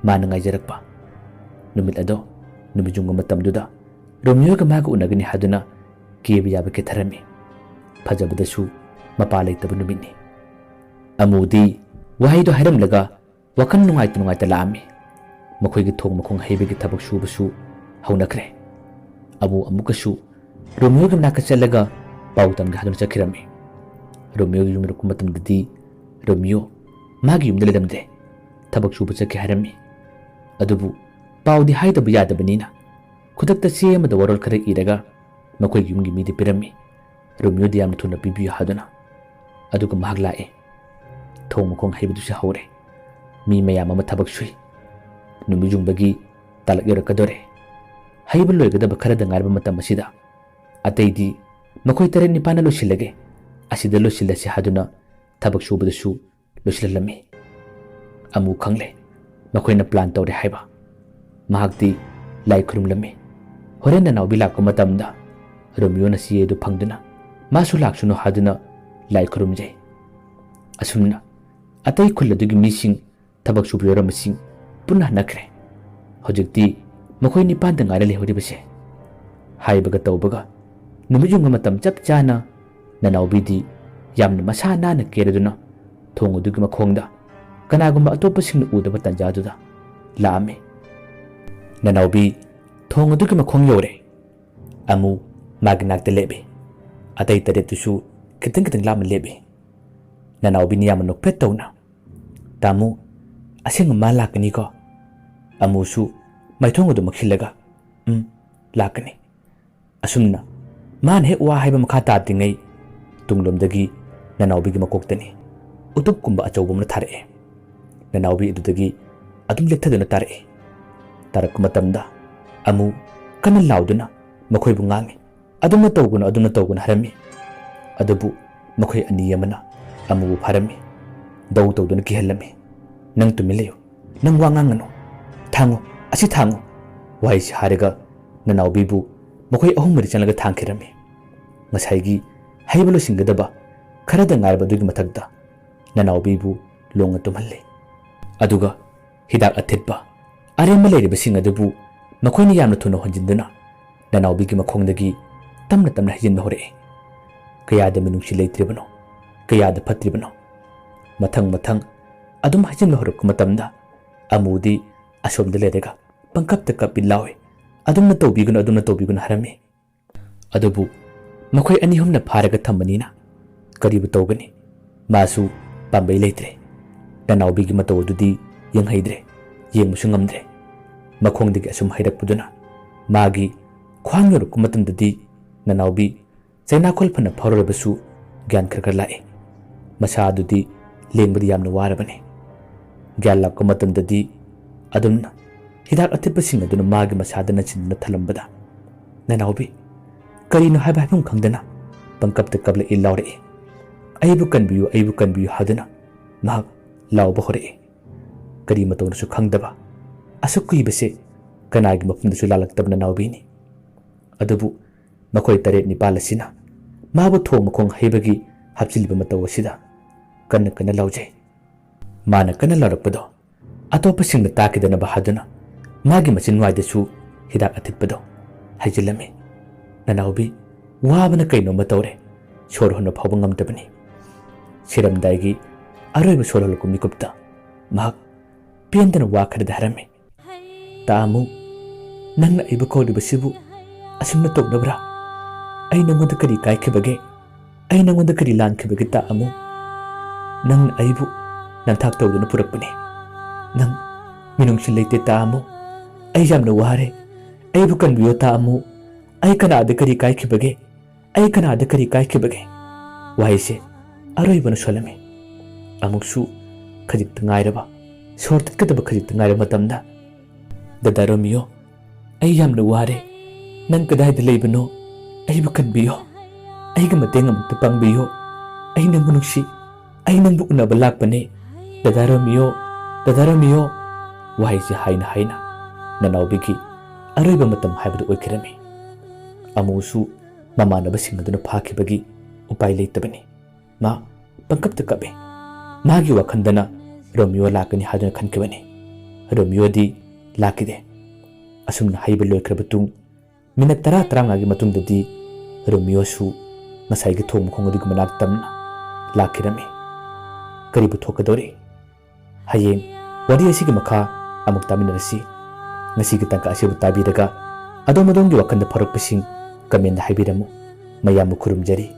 ꯃꯥꯅ ꯉꯥꯏꯖꯔꯛꯄ꯫ ꯅꯨꯃꯤꯠ ꯑꯗꯣ, ꯅꯨꯃꯤꯠ ꯌꯨꯡꯕ ꯃꯇꯝꯗꯨꯗ ꯔꯣꯃꯤꯌꯣꯒ ꯃꯥꯒ ꯎꯅꯒꯅꯤ ꯍꯥꯏꯗꯨꯅ ꯀꯦꯕ ꯌꯥꯕ ꯀꯦꯊꯔꯝꯃꯤ꯫ ꯐꯖꯕꯗꯁꯨ ꯃꯄꯥ ꯂꯩꯇꯕ ꯅꯨꯃꯤꯠꯅꯤ꯫ ꯑꯃꯨꯗꯤ ꯋꯥꯍꯩꯗꯣ ꯍꯥꯏꯔꯝꯂꯒ ꯋꯥꯈꯜ ꯅꯨꯡꯉꯥꯏꯇ ꯅꯨꯡꯉꯥꯏꯇ ꯂꯥꯛꯑꯝꯃꯤ꯫ ꯃꯈꯣꯏꯒꯤ ꯊꯣꯡ ꯃꯈꯣꯡ ꯍꯩꯕꯒꯤ ꯊꯕꯛ ꯁꯨꯕꯁꯨ ꯍꯧꯅꯈ꯭ꯔꯦ꯫ ꯑꯃꯨ ꯑꯃꯨꯛꯀꯁꯨ ꯔꯣꯃꯤꯌꯣꯒꯤ ꯃꯅꯥꯛꯇ ꯆꯠꯂꯒ ꯄꯥꯎ ꯇꯝꯒꯦ ꯍꯥꯏꯗꯨꯅ ꯆꯠꯈꯤꯔꯝꯃꯤ꯫ ꯔꯣꯃꯤꯌꯣꯒꯤ ꯌꯨꯝ ꯌꯧꯔꯛꯄ ꯃꯇꯝꯗꯗꯤ ꯔꯣꯃꯤꯌꯣ ꯃꯥꯒꯤ ꯌꯨꯝꯗ ꯂꯩꯔꯝꯗ꯭ꯔꯦ꯫ ꯊꯕꯛ ꯁꯨꯕ ꯆꯠꯈꯤ ꯍꯥꯏꯔꯝꯃꯤ꯫ ꯑꯗꯨꯕꯨ ꯄꯥꯎꯗꯤ ꯍꯥꯏꯗꯕ ꯌꯥꯗꯕꯅꯤꯅ ꯈꯨꯗꯛꯇ ꯆꯦ ꯑꯃꯗ ꯋꯥꯔꯣꯜ ꯈꯔ ꯏꯔꯒ ꯃꯈꯣꯏꯒꯤ ꯌꯨꯝꯒꯤ ꯃꯤꯗ ꯄꯤꯔꯝꯃꯤ꯫ ꯔꯣꯃꯤꯌꯣꯗ ꯌꯥꯝꯅ ꯊꯨꯅ ꯄꯤꯕꯤꯌꯨ ꯍꯥꯏꯗꯨꯅ꯫ ꯑꯗꯨꯒ ꯃꯍꯥꯛ ꯂꯥꯛꯑꯦ꯫ ꯊꯣꯡ ꯃꯈꯣꯡ ꯍꯩꯕꯗꯨꯁꯨ ꯍꯧꯔꯦ꯫ ꯃꯤ ꯃꯌꯥꯝ ꯑꯃ ꯊꯕꯛ ꯁꯨꯏ꯫ ꯅꯨꯃꯤꯠ ꯌꯨꯡꯕꯒꯤ ꯇꯥꯂꯛ ꯌꯧꯔꯛꯀꯗꯣꯔꯦ꯫ ꯍꯩꯕ ꯂꯣꯏꯒꯗꯕ ꯈꯔꯗ ꯉꯥꯏꯔꯕ ꯃꯇꯝ ꯑꯁꯤꯗ ꯑꯇꯩꯗꯤ ꯃꯈꯣꯏ ꯇꯔꯦꯠ ꯅꯤꯄꯥꯜꯅ ꯂꯣꯏꯁꯤꯜꯂꯒꯦ, ꯑꯁꯤꯗ ꯂꯣꯏꯁꯤꯜꯂꯁꯤ ꯍꯥꯏꯗꯨꯅ ꯊꯕꯛ ꯁꯨꯕꯗꯁꯨ ꯂꯣꯏꯁꯤꯜꯍꯜꯂꯝꯃꯤ꯫ ꯑꯃꯨ ꯈꯪꯂꯦ ꯃꯈꯣꯏꯅ ꯄ꯭ꯂꯥꯟ ꯇꯧꯔꯦ ꯍꯥꯏꯕ꯫ ꯃꯍꯥꯛꯇꯤ ꯂꯥꯏ ꯈꯨꯔꯨꯝꯂꯝꯃꯤ꯫ ꯍꯣꯔꯦꯟ ꯅꯅꯥꯎꯕꯤ ꯂꯥꯛꯄ ꯃꯇꯝꯗ ꯔꯣꯃꯤꯌꯣꯅ ꯆꯦ ꯑꯗꯨ ꯐꯪꯗꯨꯅ ꯃꯥꯁꯨ ꯂꯥꯛꯁꯅꯨ ꯍꯥꯏꯗꯨꯅ ꯂꯥꯏ ꯈꯨꯔꯨꯝꯖꯩ꯫ ꯑꯁꯨꯝꯅ ꯑꯇꯩ ꯈꯨꯜ ꯑꯗꯨꯒꯤ ꯃꯤꯁꯤꯡ, ꯊꯕꯛ ꯁꯨꯕ ꯌꯥꯎꯔꯝꯕꯁꯤꯡ ꯄꯨꯟꯅ ꯍꯟꯅꯈ꯭ꯔꯦ꯫ ꯍꯧꯖꯤꯛꯇꯤ ꯃꯈꯣꯏ ꯅꯤꯄꯥꯟꯗ ꯉꯥꯏꯔ ꯂꯩꯍꯧꯔꯤꯕꯁꯦ꯫ ꯍꯥꯏꯕꯒ ꯇꯧꯕꯒ ꯅꯨꯃꯤꯠ ꯌꯨꯡꯕ ꯃꯇꯝ ꯆꯞ ꯆꯥꯅ ꯅꯅꯥꯎꯕꯤꯗꯤ ꯌꯥꯝꯅ ꯃꯁꯥ ꯅꯥꯟꯅ ꯀꯦꯔꯗꯨꯅ ꯊꯣꯡ ꯑꯗꯨꯒꯤ ꯃꯈꯣꯡꯗ ꯀꯅꯥꯒꯨꯝꯕ ꯑꯇꯣꯞꯄꯁꯤꯡꯅ ꯎꯗꯕ ꯇꯟꯖꯥꯗꯨꯗ ꯂꯥꯛꯑꯝꯃꯤ꯫ ꯅꯅꯥꯎꯕꯤ ꯊꯣꯡ ꯑꯗꯨꯒꯤ ꯃꯈꯣꯡ ꯌꯧꯔꯦ꯫ ꯑꯃꯨ ꯃꯥꯒꯤ ꯅꯥꯛꯇ ꯂꯦꯞꯄꯤ꯫ ꯑꯇꯩ ꯇꯔꯦꯠꯇꯨꯁꯨ ꯈꯤꯇꯪ ꯈꯤꯇꯪ ꯂꯥꯞꯅ ꯂꯦꯞꯄꯤ꯫ ꯅꯅꯥꯎꯕꯤꯅ ꯌꯥꯝꯅ ꯅꯣꯛꯐꯦꯠ ꯇꯧꯅ, "ꯇꯥꯃꯣ, ꯑꯁꯦꯡꯕ ꯃꯥ ꯂꯥꯛꯀꯅꯤꯀꯣ?" ꯑꯃꯨꯁꯨ ꯃꯥꯏꯊꯣꯡ ꯑꯗꯨ ꯃꯛꯁꯤꯜꯂꯒ, "ꯎꯝ, ꯂꯥꯛꯀꯅꯤ"꯫ ꯑꯁꯨꯝꯅ ꯃꯥꯅ ꯍꯦꯛ ꯋꯥ ꯍꯥꯏꯕ ꯃꯈꯥ ꯇꯥꯗ꯭ꯔꯤꯉꯩ ꯇꯨꯡꯂꯣꯝꯗꯒꯤ ꯅꯅꯥꯎꯕꯤꯒꯤ ꯃꯀꯣꯛꯇꯅꯤ ꯎꯇꯨꯞꯀꯨꯝꯕ ꯑꯆꯧꯕ ꯑꯃꯅ ꯊꯥꯔꯛꯑꯦ꯫ ꯅꯅꯥꯎꯕꯤ ꯑꯗꯨꯗꯒꯤ ꯑꯗꯨꯝ ꯂꯦꯞꯊꯗꯨꯅ ꯇꯥꯔꯛꯏ꯫ ꯇꯥꯔꯛꯄ ꯃꯇꯝꯗ ꯑꯃꯨ ꯀꯟꯅ ꯂꯥꯎꯗꯨꯅ ꯃꯈꯣꯏꯕꯨ ꯉꯥꯡꯉꯤ, "ꯑꯗꯨꯝꯅ ꯇꯧꯒꯅꯨ, ꯑꯗꯨꯝꯅ ꯇꯧꯒꯅꯨ" ꯍꯥꯏꯔꯝꯃꯤ꯫ ꯑꯗꯨꯕꯨ ꯃꯈꯣꯏ ꯑꯅꯤ ꯑꯃꯅ ꯑꯃꯨꯕꯨ ꯐꯥꯔꯝꯃꯤ꯫ ꯗꯧ ꯇꯧꯗꯨꯅ ꯀꯤꯍꯜꯂꯝꯃꯤ꯫ "ꯅꯪ ꯇꯨꯃꯤꯟ ꯂꯩꯌꯨ, ꯅꯪ ꯋꯥ ꯉꯥꯡꯒꯅꯨ, ꯊꯥꯡꯉꯨ, ꯑꯁꯤ ꯊꯥꯡꯉꯨ" ꯋꯥꯍꯩꯁꯤ ꯍꯥꯏꯔꯒ ꯅꯅꯥꯎꯕꯤꯕꯨ ꯃꯈꯣꯏ ꯑꯍꯨꯝ ꯃꯔꯤ ꯆꯪꯂꯒ ꯊꯥꯡꯈꯤꯔꯝꯃꯤ꯫ ꯉꯁꯥꯏꯒꯤ ꯍꯩꯕ ꯂꯣꯏꯁꯤꯟꯒꯗꯕ ꯈꯔꯗ ꯉꯥꯏꯔꯕ ꯑꯗꯨꯒꯤ ꯃꯊꯛꯇ ꯅꯅꯥꯎꯕꯤꯕꯨ ꯂꯣꯡꯅ ꯇꯨꯝꯍꯜꯂꯦ꯫ ꯑꯗꯨꯒ ꯍꯤꯗꯥꯛ ꯑꯊꯤꯠꯄ ꯑꯔꯦꯝꯕ ꯂꯩꯔꯤꯕꯁꯤꯡ ꯑꯗꯨꯕꯨ ꯃꯈꯣꯏꯅ ꯌꯥꯝꯅ ꯊꯨꯅ ꯍꯣꯟꯖꯤꯟꯗꯨꯅ ꯅꯅꯥꯎꯕꯤꯒꯤ ꯃꯈꯣꯡꯗꯒꯤ ꯇꯞꯅ ꯇꯞꯅ ꯍꯩꯖꯤꯟꯕ ꯍꯧꯔꯛꯏ꯫ ꯀꯌꯥꯗ ꯃꯤꯅꯨꯡꯁꯤ ꯂꯩꯇ꯭ꯔꯤꯕꯅꯣ, ꯀꯌꯥꯗ ꯐꯠꯇ꯭ꯔꯤꯕꯅꯣ! ꯃꯊꯪ ꯃꯊꯪ ꯑꯗꯨꯝ ꯍꯩꯖꯤꯟꯕ ꯍꯧꯔꯛꯄ ꯃꯇꯝꯗ ꯑꯃꯨꯗꯤ ꯑꯁꯣꯝꯗ ꯂꯩꯔꯒ ꯄꯪꯀꯞꯇ ꯀꯞꯄꯤ ꯂꯥꯎꯏ꯫ "ꯑꯗꯨꯝꯅ ꯇꯧꯕꯤꯒꯅꯨ, ꯑꯗꯨꯝꯅ ꯇꯧꯕꯤꯒꯅꯨ" ꯍꯥꯏꯔꯝꯃꯤ꯫ ꯑꯗꯨꯕꯨ ꯃꯈꯣꯏ ꯑꯅꯤ ꯑꯍꯨꯝꯅ ꯐꯥꯔꯒ ꯊꯝꯕꯅꯤꯅ ꯀꯔꯤꯕꯨ ꯇꯧꯒꯅꯤ? ꯃꯥꯁꯨ ꯄꯥꯝꯕꯩ ꯂꯩꯇ꯭ꯔꯦ꯫ ꯅꯅꯥꯎꯕꯤꯒꯤ ꯃꯇꯧ ꯑꯗꯨꯗꯤ ꯌꯦꯡꯍꯩꯗ꯭ꯔꯦ, ꯌꯦꯡꯕꯁꯨ ꯉꯝꯗ꯭ꯔꯦ꯫ ꯃꯈꯣꯡꯗꯒꯤ ꯑꯁꯨꯝ ꯍꯩꯔꯛꯄꯗꯨꯅ ꯃꯥꯒꯤ ꯈ꯭ꯋꯥꯡ ꯌꯧꯔꯛꯄ ꯃꯇꯝꯗꯗꯤ ꯅꯅꯥꯎꯕꯤ ꯆꯩꯅꯥꯈꯣꯜ ꯐꯅ ꯐꯥꯎꯔꯕꯁꯨ ꯒ꯭ꯌꯥꯟ ꯈꯔ ꯈꯔ ꯂꯥꯛꯏ꯫ ꯃꯁꯥ ꯑꯗꯨꯗꯤ ꯂꯦꯡꯕꯗꯤ ꯌꯥꯝꯅ ꯋꯥꯔꯕꯅꯤ꯫ ꯒ꯭ꯌꯥꯟ ꯂꯥꯛꯄ ꯃꯇꯝꯗꯗꯤ ꯑꯗꯨꯝꯅ ꯍꯤꯗꯥꯛ ꯑꯊꯤꯠꯄꯁꯤꯡ ꯑꯗꯨꯅ ꯃꯥꯒꯤ ꯃꯁꯥꯗ ꯅꯟꯁꯤꯟꯗꯨꯅ ꯊꯜꯂꯝꯕꯗ, ꯅꯅꯥꯎꯕꯤ, ꯀꯔꯤꯅꯣ ꯍꯥꯏꯕ ꯍꯥꯏꯐꯝ ꯈꯪꯗꯅ ꯄꯪꯀꯞꯇ ꯀꯞꯂꯛꯏ ꯂꯥꯎꯔꯛꯏ꯫ "ꯑꯩꯕꯨ ꯀꯟꯕꯤꯌꯨ, ꯑꯩꯕꯨ ꯀꯟꯕꯤꯌꯨ" ꯍꯥꯏꯗꯨꯅ ꯃꯍꯥꯛ ꯂꯥꯎꯕ ꯍꯧꯔꯛꯏ꯫ ꯀꯔꯤ ꯃꯇꯧꯅꯁꯨ ꯈꯪꯗꯕ, ꯑꯁꯨꯛ ꯀꯨꯏꯕꯁꯦ ꯀꯅꯥꯒꯤ ꯃꯐꯝꯗꯁꯨ ꯂꯥꯜꯂꯛꯇꯕ ꯅꯅꯥꯎꯕꯤꯅꯤ꯫ ꯑꯗꯨꯕꯨ ꯃꯈꯣꯏ ꯇꯔꯦꯠ ꯅꯤꯄꯥꯜ ꯑꯁꯤꯅ ꯃꯥꯕꯨ ꯊꯣꯡ ꯃꯈꯣꯡ ꯍꯩꯕꯒꯤ ꯍꯥꯞꯆꯤꯜꯂꯤꯕ ꯃꯇꯧ ꯑꯁꯤꯗ ꯀꯟꯅ ꯀꯟꯅ ꯂꯥꯎꯖꯩ꯫ ꯃꯥꯅ ꯀꯟꯅ ꯂꯥꯎꯔꯛꯄꯗꯣ ꯑꯇꯣꯞꯄꯁꯤꯡꯅ ꯇꯥꯈꯤꯗꯅꯕ ꯍꯥꯏꯗꯨꯅ ꯃꯥꯒꯤ ꯃꯆꯤꯟꯋꯥꯏꯗꯁꯨ ꯍꯤꯗꯥꯛ ꯑꯊꯤꯠꯄꯗꯣ ꯍꯩꯖꯤꯜꯂꯝꯃꯤ꯫ ꯅꯅꯥꯎꯕꯤ ꯋꯥꯕꯅ ꯀꯩꯅꯣꯝꯃ ꯇꯧꯔꯦ, ꯁꯣꯔ ꯍꯣꯟꯕ ꯐꯥꯎꯕ ꯉꯝꯗꯕꯅꯤ꯫ ꯁꯤꯔꯝꯗꯥꯏꯒꯤ ꯑꯔꯣꯏꯕ ꯁꯣꯔ ꯍꯣꯜꯂꯛꯄ ꯃꯤꯀꯨꯞꯇ ꯃꯍꯥꯛ ꯄꯦꯟꯗꯅ ꯋꯥ ꯈꯔꯗ ꯍꯥꯏꯔꯝꯃꯤ꯫ "ꯇꯥ ꯑꯃꯨ, ꯅꯪꯅ ꯑꯩꯕꯨ ꯀꯧꯔꯤꯕꯁꯤꯕꯨ ꯑꯁꯨꯝꯅ ꯇꯧꯅꯕ꯭ꯔꯥ? ꯑꯩ ꯅꯪꯉꯣꯟꯗ ꯀꯔꯤ ꯀꯥꯏꯈꯤꯕꯒꯦ? ꯑꯩ ꯅꯪꯉꯣꯟꯗ ꯀꯔꯤ ꯂꯥꯟꯈꯤꯕꯒꯦ, ꯇꯥ ꯑꯃꯨ? ꯅꯪꯅ ꯑꯩꯕꯨ ꯅꯝꯊꯥꯛ ꯇꯧꯗꯨꯅ ꯄꯨꯔꯛꯄꯅꯤ꯫ ꯅꯪ ꯃꯤꯅꯨꯡꯁꯤ ꯂꯩꯇꯦ, ꯇꯥ ꯑꯃꯨ꯫ ꯑꯩ ꯌꯥꯝꯅ ꯋꯥꯔꯦ꯫ ꯑꯩꯕꯨ ꯀꯟꯕꯤꯌꯣ, ꯇꯥ ꯑꯃꯨ꯫ ꯑꯩ ꯀꯅꯥꯗ ꯀꯔꯤ ꯀꯥꯏꯈꯤꯕꯒꯦ? ꯑꯩ ꯀꯅꯥꯗ ꯀꯔꯤ ꯀꯥꯏꯈꯤꯕꯒꯦ?" ꯋꯥꯍꯩꯁꯦ ꯑꯔꯣꯏꯕꯅ ꯁꯣꯜꯂꯝꯃꯤ꯫ ꯑꯃꯨꯛꯁꯨ ꯈꯖꯤꯛꯇ ꯉꯥꯏꯔꯕ, ꯁꯣꯔ ꯇꯠꯀꯗꯕ ꯈꯖꯤꯛꯇ ꯉꯥꯏꯔꯕ ꯃꯇꯝꯗ, "ꯗꯗꯥ ꯔꯣꯃꯤꯌꯣ, ꯑꯩ ꯌꯥꯝꯅ ꯋꯥꯔꯦ꯫ ꯅꯪ ꯀꯗꯥꯏꯗ ꯂꯩꯕꯅꯣ? ꯑꯩꯕꯨ ꯀꯟꯕꯤꯌꯣ, ꯑꯩꯒꯤ ꯃꯇꯦꯡ ꯑꯃꯨꯛꯇ ꯄꯥꯡꯕꯤꯌꯣ, ꯑꯩ ꯅꯪꯕꯨ ꯅꯨꯡꯁꯤ, ꯑꯩ ꯅꯪꯕꯨ ꯎꯅꯕ ꯂꯥꯛꯄꯅꯦ, ꯗꯗꯥ ꯔꯣꯃꯤꯌꯣ, ꯗꯗꯥ ꯔꯣꯃꯤꯌꯣ꯫ ꯋꯥꯍꯩꯁꯦ ꯍꯥꯏꯅ ꯍꯥꯏꯅ ꯅꯅꯥꯎꯕꯤꯒꯤ ꯑꯔꯣꯏꯕ ꯃꯇꯝ ꯍꯥꯏꯕꯗꯨ ꯑꯣꯏꯈꯤꯔꯝꯃꯤ꯫ ꯑꯃꯨꯛꯁꯨ ꯃꯃꯥꯟꯅꯕꯁꯤꯡ ꯑꯗꯨꯅ ꯐꯥꯈꯤꯕꯒꯤ ꯎꯄꯥꯏ ꯂꯩꯇꯕꯅꯤ꯫ ꯃꯥ ꯄꯪꯀꯞꯇ ꯀꯞꯏ꯫ ꯃꯥꯒꯤ ꯋꯥꯈꯜꯗꯅ ꯔꯣꯃꯤꯌꯣ ꯂꯥꯛꯀꯅꯤ ꯍꯥꯏꯗꯨꯅ ꯈꯟꯈꯤꯕꯅꯤ꯫ ꯔꯣꯃꯤꯌꯣꯗꯤ ꯂꯥꯛꯈꯤꯗꯦ꯫ ꯑꯁꯨꯝꯅ ꯍꯩꯕ ꯂꯣꯏꯈ꯭ꯔꯕ ꯇꯨꯡ ꯃꯤꯅꯠ ꯇꯔꯥ ꯇꯔꯥꯃꯉꯥꯒꯤ ꯃꯇꯨꯡꯗꯗꯤ ꯔꯣꯃꯤꯌꯣꯁꯨ ꯉꯁꯥꯏꯒꯤ ꯊꯣꯡ ꯃꯈꯣꯡ ꯑꯗꯨꯒꯤ ꯃꯅꯥꯛꯇ ꯂꯥꯛꯈꯤꯔꯝꯃꯤ꯫ ꯀꯔꯤꯕꯨ ꯊꯣꯛꯀꯗꯧꯔꯤ? ꯍꯌꯦꯡ ꯋꯥꯔꯤ ꯑꯁꯤꯒꯤ ꯃꯈꯥ ꯑꯃꯨꯛ ꯇꯥꯃꯤꯟꯅꯔꯁꯤ꯫ ꯉꯁꯤꯒꯤ ꯇꯥꯡꯀꯛ ꯑꯁꯤꯕꯨ ꯇꯥꯕꯤꯔꯒ ꯑꯗꯣꯝ ꯑꯗꯣꯝꯒꯤ ꯋꯥꯈꯜꯗ ꯐꯥꯎꯔꯛꯄꯁꯤꯡ ꯀꯃꯦꯟꯗ ꯍꯥꯏꯕꯤꯔꯝꯃꯨ꯫ ꯃꯌꯥꯝꯕꯨ ꯈꯨꯔꯨꯝꯖꯔꯤ꯫